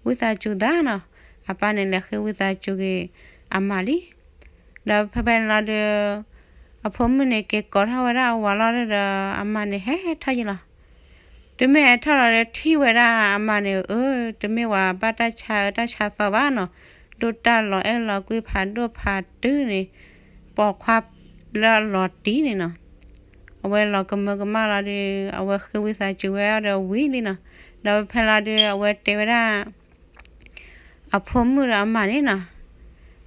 ဝံသးစူၤသးနီၤ, အပၢ်န့ၣ်လဲၤဃ့ဝံသးစူၤက့ၤအမါလံ. ဒီးဖဲဖဲန့ၣ်လီၤဒုး အဖိမုၣ်န့ၣ်က့ၤကိးထီၣ်ဝဲဒၣ်အဝၤလီၤဒီး အမါန့ၣ်ဟဲထီၣ်ယံလီၤ. တုၤမ့ၢ်ဟဲထီၣ်လီၤဒီး ထံၣ်ဝဲဒၣ်အမါန့ၣ် အၢ တမ့ၢ်ပှၤဘၣ်တၢ်ဆါအၢတၢ်ဆါသီဘၣ်နီၤ, ဒိၣ်တၢ်လီၤအဲၣ်လီၤကွံဖးဒိၣ်ဖးတုၤန့ၣ်, ပိာ်ခွါလၢအလီၤတံၢ်န့ၣ်နီၤ. အဝဲလီၤကမၢကမၣ်လီၤဒုး အဝဲဃ့ဝံသးစူၤဝဲအီၤဒီးဝံၤလံနီၤ. ဒီးဖဲလီၤဒုး အဝဲတဲဝဲဒၣ် အဖိမုၣ်ဒီးအမါန့ၣ်နီၤ,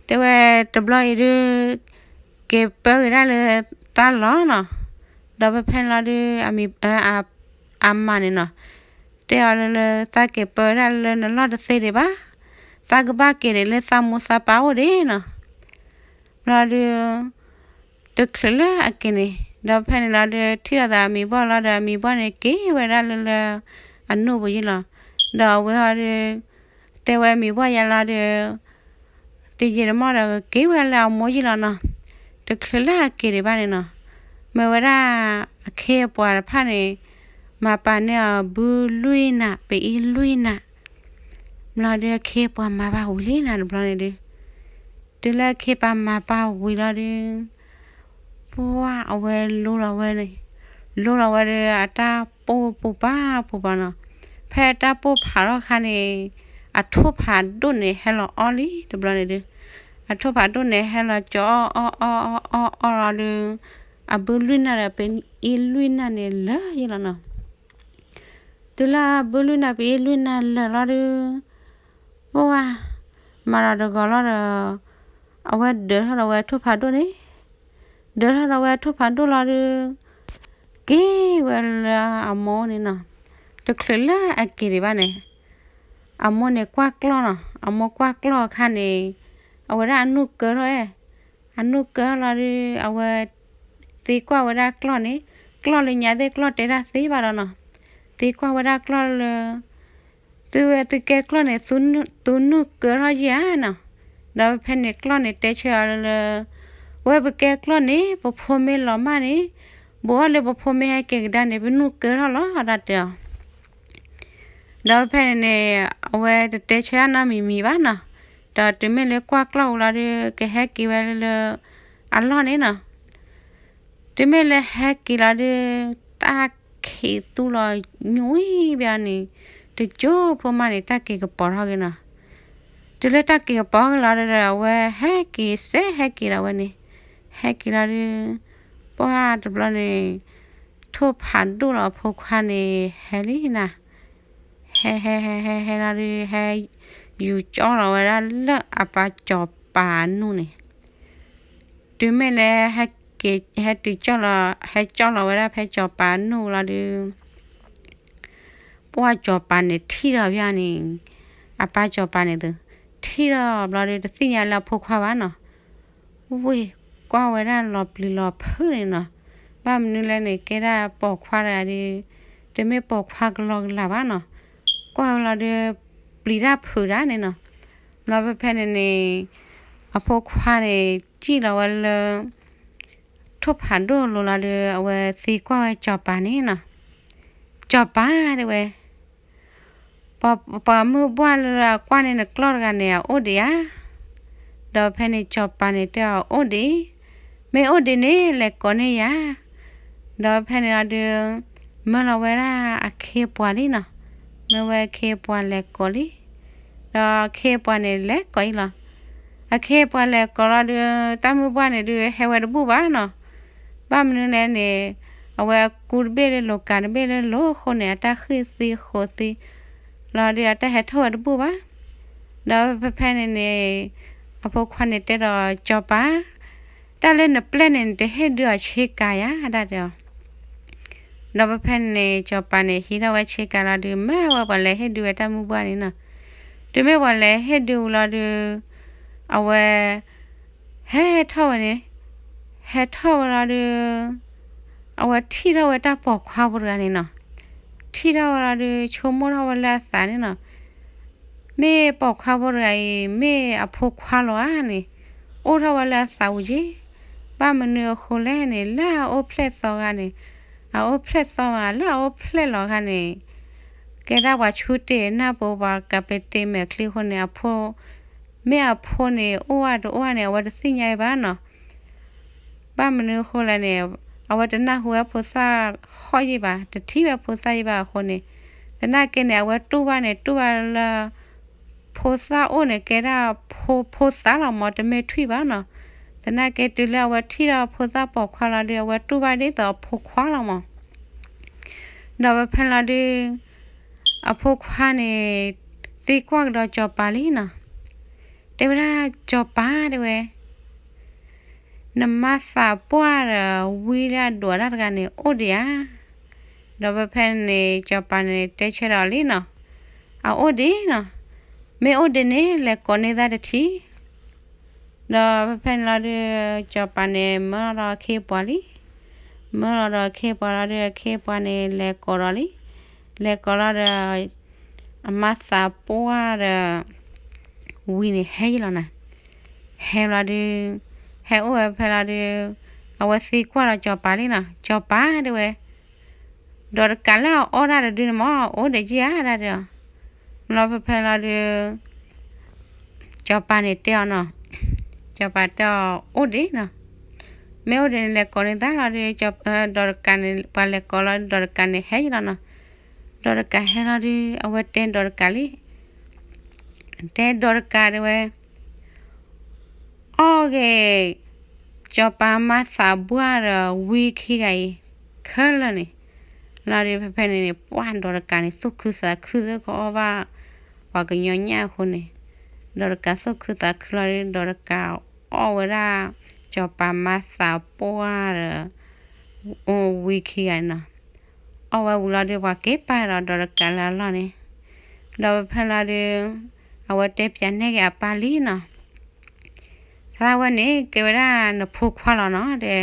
တဲဝဲတဘျီအံၤဒုး က့ၤပၢက့ၤဒၣ်လၢသးလီၤနီၤ. ဒီးဖဲဖဲန့ၣ်လီၤဒုး အမါန့ၣ်နီၤ, တဲအီၤလၢ လၢသးက့ၤပၢဒၣ်လၢနလီၢ်တသ့ဒံးဘၣ်, သးကဘၣ်က့ၤဒံးလၢသးမိၢ်သးပၢ်အိၣ်ဒံးနီၤ. ဘျီဒုး တချုးလၢအက့ၤန့ၣ် ဒီးဖဲန့ၣ်လီၤဒုး ထံၣ်လိာ်သးအမံၤဘီၣ်လီၤဒီး အမံၤဘီၣ်န့ၣ်က့ၤဝဲဒၣ်လၢလၢ အနိၣ်ပူၤယံလီၤ. ဒီးအဝဲဟီဒုး တဲဝဲအမံၤဘီၣ်ယါလီၤဒီး တယံာ်တမီၢ်ဒီးက့ၤဝဲလၢအမိၢ်ယံလီၤနီၤ. တချုးလၢအက့ၤဒံးဘၣ်န့ၣ်နီၤ, မ့ၢ်ဝဲဒၣ်အခ့အပှၤတဖၣ်န့ၣ် မၤပာ်န့ၢ်အီၤဘုလွံၢ်နၤ ပအံၤလွံၢ်နၤ ဘျီဒုးအခ့အပှၤမၤပာ်ဝံၤလံနၤတဘျီန့ၣ်ဒုး, တုၤလၢအခ့ပှၤမၤပာ်ဝံၤလီၤဒုး ပှၢ်အဝဲလိလီၤဝဲန့ၣ်, လိလီၤဝဲဒီးအတၢ်ပိၢ်ပူၤပာ်ပူၤပာ်နီၤ. ဖဲအတၢ်ပိၢ်ဖးထီၣ်အခါန့ၣ် အထိၣ်ဖးဒိၣ်န့ၣ်ဟဲလီၤအီၣ်လံတဘျီန့ၣ်ဒုး, အထိၣ်ဖးဒိၣ်န့ၣ်ဟဲလီၤကၠီအီၣ်အီၣ်အီၣ်အီၣ်အီၣ်လီၤဒုး အဘုလွံၢ်နၤဒီးပအံၤလွံၢ်နၤန့ၣ်လၢာ်ယံလီၤနီၤ. တုၤလၢအဘုလွံၢ်နၤပအံၤလွံၢ်နၤလၢာ်လီၤဒုး ပှၢ် မၤဒီးတဂီၤလီၤဒီး အဝဲဒၢးထီၣ်ဒီးဝဲထိၣ်ဖးဒိၣ်န့ၣ်, ဒၢးထီၣ်ဒီးဝဲထိၣ်ဖးဒိၣ်လီၤဒုး က့ၤဝဲလၢအမိၢ်န့ၣ်နီၤ. တချုးလၢအက့ၤဒံးဘၣ်န့ၣ် အမိၢ်န့ၣ်ကွၢ်ကျီၢ်နီၤ, အမိၢ်ကွၢ်ကျီၢ်အခါန့ၣ် အဝဲဒၣ်အနူၢ်ကၢထီၣ်အဲၣ်, အနူၢ်ကၢထီၣ်လီၤဒုး အဝဲသံကွၢ်ဝဲဒၣ်ကျီၢ်န့ၣ်, ကျီၢ်လၢညါသ့ၣ်ကျီၢ်တဲတၢ်သ့ဘၣ်ဒီးနီၤ, သံကွၢ်ဝဲဒၣ်ကျီၢ်လၢ သုဝဲသုကဲကျီၢ်န့ၣ် သုနူၢ်ကၢထီၣ်ယဲဧါနီၤ. ဒီးဖဲန့ၣ်ကျီၢ်န့ၣ်တဲဆၢအီၤလၢ ပဝဲပကဲကျီၢ်န့ၣ် ပဖိမ့ၢ်လီၤမၢ်န့ၣ်, ဘူးအီၣ်လၢပဖိမ့ၢ်ဟဲက့ၤကဒါန့ၣ် ပနူၢ်ကၢထီၣ်လီၤ တၢ်တဲအီၤ. ဒီးဖဲန့ၣ်န့ၣ် အဝဲတတဲဆၢဒၣ်နီတမံၤမံၤဘၣ်နီၤ. ဒီးတုၤမ့ၢ်လၢကွၢ်ကျီၢ်ဝံၤလီၤဒီး ကဟဲက့ၤဝဲလၢ အလီၢ်န့ၣ်နီၤ. တုၤမ့ၢ်လၢဟဲက့ၤလီၤဒီး တၢ်ခံးသူလီၤညွံဘၣ်န့ၣ်, တကၠိဖိမးန့ၣ် တၢ်က့ၤကပီၤထီၣ်က့ၤနီၤ. တုၤလၢတၢ်က့ၤကပီၤက့ၤလီၤဒီး အဝဲဟဲက့ၤစဲး ဟဲက့ၤလီၤဝဲန့ၣ်, ဟဲက့ၤလီၤဒီး ပှၢ်တဘျီန့ၣ် ထိၣ်ဖးဒိၣ်လီၤအဖိခွါန့ၣ် ဟဲလံနၤ. ဟဲဟဲဟဲဟဲဟဲလီၤဒီး ဟဲယူၤကၠီလီၤဝဲဒၣ်လၢအပၢ်စီၤပၤအနူၢ်န့ၣ်. တုၤမ့ၢ်လၢ ဟဲတုၤကၠီလီၤ ဟဲကၠီလီၤဝဲဒၣ်ဖဲစီၤပၤအနူၢ်လီၤဒီး ပှၢ်စီၤပၤန့ၣ်ထံၣ်ဒီးဘၣ်န့ၣ်, အပၢ်စီၤပၤန့ၣ်သု, ထံၣ်ဒီးဘျီဒီး တသ့ၣ်ညါလၢအဖိခွါဘၣ်နီၤ. ဝ့ၢ်ကွၢ်ဝဲဒၣ်လီၤပျံၤလီၤဖုးန့ၣ်နီၤ. ဘၣ်မနုၤလဲၣ်န့ၣ် ကဲဒၣ်ပိာ်ခွါတဂၤဒီး တမ့ၢ်ပိာ်ခွါကလီကလးဘၣ်နီၤ. ကွၢ်ဝဲလီၤဒီး ပျံၤတၢ်ဖုးတၢ်န့ၣ်နီၤ. လီၤဖဲဖဲန့ၣ်န့ၣ် အဖိခွါန့ၣ် စံၣ်လီၤဝဲလၢ ထိၣ်ဖးဒိၣ်အလိၤလီၤဒီး အဝဲသံကွၢ်ဝဲစီၤပၤန့ၣ်နီၤ. စီၤပၤတဲဝဲ, ပှၤမုၢ်ဘှၢ်လၢအကွၢ်န့ၢ်နကျီၢ်တဂၤန့ၣ် အအိၣ်ဒံးဧါ. ဒီးဖဲန့ၣ်စီၤပၤန့ၣ်တဲအီၤ အိၣ်ဒံး, မ့ၢ်အိၣ်ဒံးန့ၣ် လဲၤကိးန့ၢ်ယၤ. ဒီးဖဲန့ၣ်လီၤဒီး မၢလီၤဝဲဒၣ်အခ့အပှၤလံနီၤ. မၢဝဲအခ့အပှၤလဲၤကိးလံ. ဒီးအခ့အပှၤန့ၣ်လဲၤကိးအံၤလီၤ. အခ့အပှၤလဲၤကိးလီၤဒီး တၢ်မုၢ်ဘှၢ်န့ၣ်ဒုးဟဲဝဲတဘူၣ်ဘၣ်နီၤ. ဘၣ်မနုၤလဲၣ်န့ၣ် အဝဲအကူတဘ့ၣ်လၢလိၤကၤတဘ့ၣ်လၢလိၤအဃိန့ၣ် အတၢ်ဃ့ၢ်သံဃိးသံလီၤဒီး အတၢ်ဟဲထီၣ်ဝဲတဘူၣ်ဘၣ်. ဒီးဖဲဖဲန့ၣ်န့ၣ် အဖိခွါန့ၣ်တဲဒီးစီၤပၤ, တၢ်လၢနပျဲၢ်န့ၣ် နတဟ့ၣ်ဒုးအီၤဆ့ကၤယၤ တၢ်တဲအီၤ. ဒီးဖဲဖဲန့ၣ်န့ၣ် စီၤပၤန့ၣ် ဟံးထီၣ်ဝဲဆ့ကၤလီၤဒီး မၢဝဲပှၤလဲၤဟ့ၣ်ဒုးဝဲတၢ်မုၢ်ဘှၢ်န့ၣ်နီၤ. တုၤမ့ၢ်ပှၤလဲၤဟ့ၣ်ဒုးဝံၤလီၤဒီး အဝဲ ဟဲထီၣ်ဝဲန့ၣ်, ဟဲထီၣ်ဝဲလီၤဒီး အဝဲထံၣ်ထီၣ်ဝဲတၢ်ပိာ်ခွါဖိတဂၤန့ၣ်နီၤ. ထံၣ်ထီၣ်ဝဲလီၤဒီး ဆိကမိၣ်ထီၣ်ဝဲလၢအသးန့ၣ်နီၤ. မ့ၢ်ပိာ်ခွါဖိတဂၤအံၤ မ့ၢ်အဖိခွါလီၤဧါန့ၣ် အိၣ်ထီၣ်ဝဲလၢအသးဝံၤက့ၤ. ဘၣ်မနုၤအဃိလဲၣ်န့ၣ် လၢအအိၣ်ဖျဲၣ်သီဂၤန့ၣ်, အအိၣ်ဖျဲၣ်သီဂၤ လၢအအိၣ်ဖျဲၣ်လီၤဂၤန့ၣ် ကဲဒၣ်ပှၤဆူတ့ၢ်နၢ်ပူၤ ပှၤကးပဲတ့မဲာ်ချံအဃိန့ၣ် အဖိ, မ့ၢ်အဖိန့ၣ် အိၣ်ဝဲတအိၣ်ဝဲန့ၣ် အဝဲတသ့ၣ်ညါအီၤဘၣ်နီၤ. ဘၣ်မနုၤအဃိလဲၣ်န့ၣ် အဝဲတနၢ်ဟူဝဲဖိသၣ်ဃီၣ်ယံာ်ဘၣ်, တထံၣ်ဝဲဖိသၣ်ယံာ်ဘၣ်အဃိန့ၣ်, သနာ်က့န့ၣ် အဝဲတူၢ်ဘၣ်န့ၣ် တူၢ်ဘၣ်လၢ ဖိသၣ်အိၣ်န့ၣ် ကဲဒၣ်ဖိသၣ်လီၤမၢ် တမ့ၢ်ထွံၣ်ဘၣ်နီၤ. သနာ်က့တုၤလၢအဝဲထံၣ်ဒီးဖိသၣ်ပိာ်ခွါလီၤဒီး အဝဲတူၢ်ဘၣ်ဒ်သိးအဖိခွါလီၤမၢ်. ဒီးဖဲဖဲလီၤဒုး အဖိခွါန့ၣ် သံကွၢ်ကဒီးစီၤပၤလံနီၤ. တဲဝဲဒၣ်စီၤပၤတဲဝဲ နမါသးပှၢ်ဒီးဝံလၢအဒိးတၢ်တဂၤန့ၣ် အိၣ်ဒံးဧါ. ဒီးဖဲဖဲန့ၣ် စီၤပၤန့ၣ်တဲဆၢဒီးလံနီၤ, အအိၣ်ဒံးနီၤ, မ့ၢ်အိၣ်ဒံးန့ၣ် လဲၤကိးန့ၢ်သးတထံၣ်. ဒီးဖဲဖဲန့ၣ်လီၤဒုး စီၤပၤန့ၣ်မၢလီၤဒီးအခ့အပှၤလံ. မၢလီၤဒီးအခ့အပှၤလီၤဒုး အခ့အပှၤန့ၣ်လဲၤကိးဒီးလံ. လဲၤကိးလီၤဒီး အမါသးပှၢ်ဒီး ဝံန့ၣ်ဟဲယံၤလီၤနီၤ. ဟဲလီၤဒုး ဟဲအိၣ်ဝဲဖဲလီၤဒုး အဝဲသံကွၢ်ဒီးစီၤပၤလံနီၤ, စီၤပၤတဲဝဲ ဒီးတကးလၢအအီၣ်တၢ်တဒုန့ၣ်မၢ် အိၣ်ဒံးဧါ တၢ်တဲအီၤ. လီၤဖဲဖဲလီၤဒုး စီၤပၤန့ၣ်တဲအီၤနီၤ, စီၤပၤတဲအီၤ အိၣ်ဒံးနီၤ, မ့ၢ်အိၣ်ဒံးန့ၣ် လဲၤကိးန့ၢ်သးလီၤဒုး ဒီးတကးန့ၣ် ပှၤလဲၤကိးလီၤဒုး ဒီးတကးန့ၣ်ဟဲယံၤလီၤနီၤ. ဒီးတကးဟဲလီၤဒုး အဝဲတဲဒီးတကးလံ, တဲဒီးတကးတဲဝဲ အီၣ်ဂ့ၤ စီၤပၤမါသးပှၢ်ဒီးဝံခံဂၤအံၤ ခဲလၢာ်န့ၣ်. လီၤဒုးဖဲဖဲန့ၣ်န့ၣ် ပှၢ်ဒီးတကးန့ၣ် သူၣ်ခုသးခုသ့ၣ်ကီးအီၣ်ဘၣ် ပှၤကညီညၣ်အဃိန့ၣ်, ဒီးတကးသူၣ်ခုသးခုလီၤဒုး ဒီးတကးအီၣ်ဝဲဒၣ် စီၤပၤမါသးပှၢ်ဒီး ဝံခံဂၤန့ၣ်နီၤ. အီၣ်ဝဲဝံၤလီၤဒုး ပှၤက့ၤပာ်ဒီးဒီးတကးလၢအလီၢ်န့ၣ်, ဒီးဖဲဖဲလီၤဒုး အဝဲတဲပၠးနဲၣ်က့ၤအပၢ်လံနီၤ. သးဝဲန့ၣ် ကဲဝဲဒၣ်နဖိခွါလီၤနီၤ တဲ,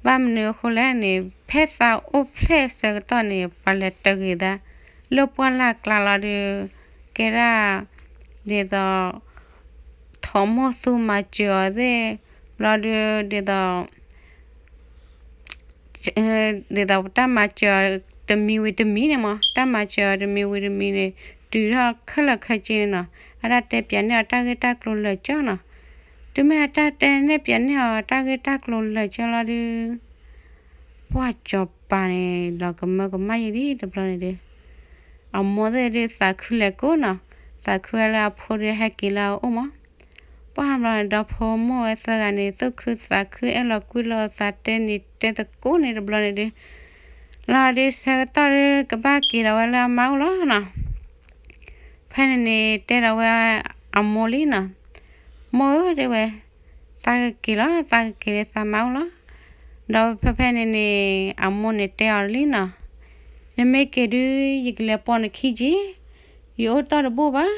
ဘၣ်မနုၤအဃိလဲၣ်န့ၣ် ဖဲသးအိၣ်ဖျဲၣ်ဆၢကတီၢ်န့ၣ် ပှၤလဲၤတဂ့ၤသး လၢပှၢ်လၢ်ကျါလီၤဒုး ကဲဒၣ် ဒ်သိး ထိးမိၢ်သူမၤစၢၤအီၤသ့ၣ် ဘျီဒုး ဒ်သိး ဒ်သိးတၢ်မၤစၢၤတမံၤဝံၤတမံၤန့ၣ်မး, တၢ်မၤစၢၤတမံၤဝံၤတမံၤန့ၣ် တုၤထီၣ်ခဲလၢာ်ခဲဆ့န့ၣ်နီၤ, အတၢ်တဲပၠးန့ၢ်အီၤတၢ်ဂ့ၢ်တၢ်ကျိၤလၢာ်ကၠီနီၤ. တုၤမ့ၢ်အတၢ်တဲန့ၢ်ပၠးန့ၢ်အီၤတၢ်ဂ့ၢ်တၢ်ကျိၤလၢာ်ကၠီလီၤဒုး ပှၢ်စီၤပၤန့ၣ် လီၤကမၢကမၣ်ယံာ်လံတဘျီန့ၣ်ဒုး, အမိၢ်သ့ၣ်ဒုးသးခုလဲၤကိးနီၤ, သးခုဝဲလၢအဖိဒုးဟဲက့ၤလၢအအိၣ်မး. ပှၢ်ဘျီန့ၣ် ဒီဖိမိၢ်ဝဲသၢဂၤန့ၣ် သူၣ်ခုသးခုအဲၣ်လီၤကွံလီၤသးတဲန့ၣ်တဲသကိးန့ၣ်တဘျီန့ၣ်ဒုး, လီၤဒုးဆၢကတီၢ်ဒုး ကဘၣ်က့ၤဒီးဝဲလၢအမါအိၣ်လီၤနီၤ. ဖဲန့ၣ်န့ၣ် တဲဒီးဝဲအမိၢ်လံနီၤ, မိၢ်ဧၢ တဲဝဲ, သးကက့ၤလီၤ, သးကက့ၤလၢသးမါအိၣ်လီၤ. ဒီးဖဲဖဲန့ၣ်န့ၣ် အမိၢ်န့ၣ်တဲအီၤလံနီၤ, နမ့ၢ်က့ၤဒုး ယကလဲၤပိာ်နခံက့ၤ, ယအိၣ်တ့ၢ်တဘူၣ်ဘၣ်,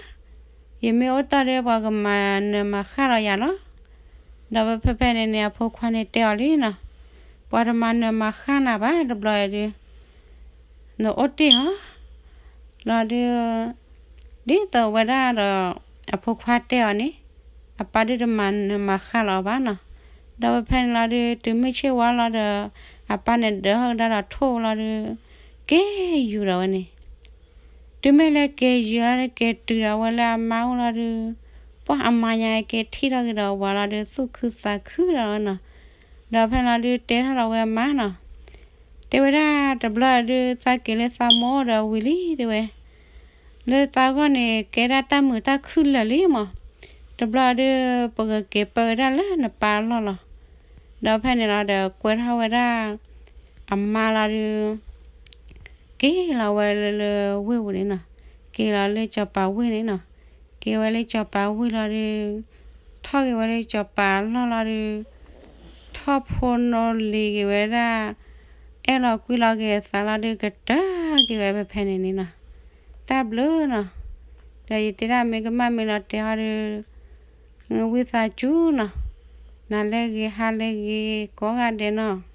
ယမ့ၢ်အိၣ်တ့ၢ်ဒီး ပှၤကမၤနၢၤမၤဃၣ်လီၤယၤလီၤ. ဒီးဖဲဖဲန့ၣ်န့ၣ် အဖိခွါန့ၣ်တဲအီၤလံနီၤ, ပှၤတမၤနၢၤမၤဃၣ်နၤဘၣ်တဘျီဒုး နအိၣ်တ့ၢ်ဧါ. လီၤဒုး ဒ်သိးဝဲဒၣ်ဒီး အဖိခွါတဲအီၤန့ၣ် အပၢ်ဒုးတမၤနၢၤမၤဃၣ်လီၤအီၤဘၣ်နီၤ. ဒီးဖဲဖဲန့ၣ်လီၤဒုး တုၤမုၢ်ဆ့ၣ်ဝါလီၤဒီး အပၢ်န့ၣ်ဒၢထီၣ်ကဒါဒီးထိၣ်လီၤဒုး က့ၤယူၤဒီးဝဲန့ၣ် တုၤမ့ၢ်လၢက့ၤယူၤလီၤ က့ၤတုၤဒီးဝဲလၢအမါအိၣ်လီၤဒုး ပှၢ်အမါညါက့ၤထံၣ်ထီၣ်က့ၤဒီးဝၤလီၤဒုး သူၣ်ခုသးခုဒီးဝဲနီၤ. ဒီးဖဲန့ၣ်လီၤဒုး တဲထီၣ်ဒီးဝဲအမါနီၤ, တဲဝဲဒၣ်တဘျီဒုး သးက့ၤလၢသးမိၢ်အိၣ်ဒီးဝံၤလံတဲဝဲ, လၢသးဂီၢ်န့ၣ် ကဲဒၣ်တၢ်မုာ်တၢ်ခုၣ်လၢာ်လံမး, တဘျီဒုး ပကက့ၤပၢဝဲဒၣ်လၢနပၢ်အလီၢ်လီၤ. ဒီးဖဲန့ၣ်လီၤဒီး ကွဲထီၣ်ဝဲဒၣ် အမါလီၤဒုး က့ၤလီၤဝဲလၢ လၢဝ့ၢ်ပူၤန့ၣ်နီၤ, က့ၤလီၤလၢစီၤပၤဝ့ၢ်န့ၣ်နီၤ, က့ၤဝဲလၢစီၤပၤဝ့ၢ်လီၤဒုး ထီၣ်က့ၤဝဲလၢစီၤပၤအလီၢ်လီၤဒုး ထီၣ်ဖိနီၣ်လံၤက့ၤဝဲဒၣ် အဲၣ်လီၤကွံလီၤက့ၤအသးလီၤဒုး ကတၢၢ်က့ၤဝဲဖဲဖဲန့ၣ်န့ၣ်နီၤ, တၢ်ဘျုးနီၤ. ဒီးယတဲဒၣ်မ့ၢ်ကမၣ်မ့ၢ်လီၤတဲာ်ဟီဒုး ဝံသးစူၤနီၤ, နၤလၢအဂ့ၤ ဟါလၢအဂ့ၤ ကိးဂၤဒဲးနီၤ.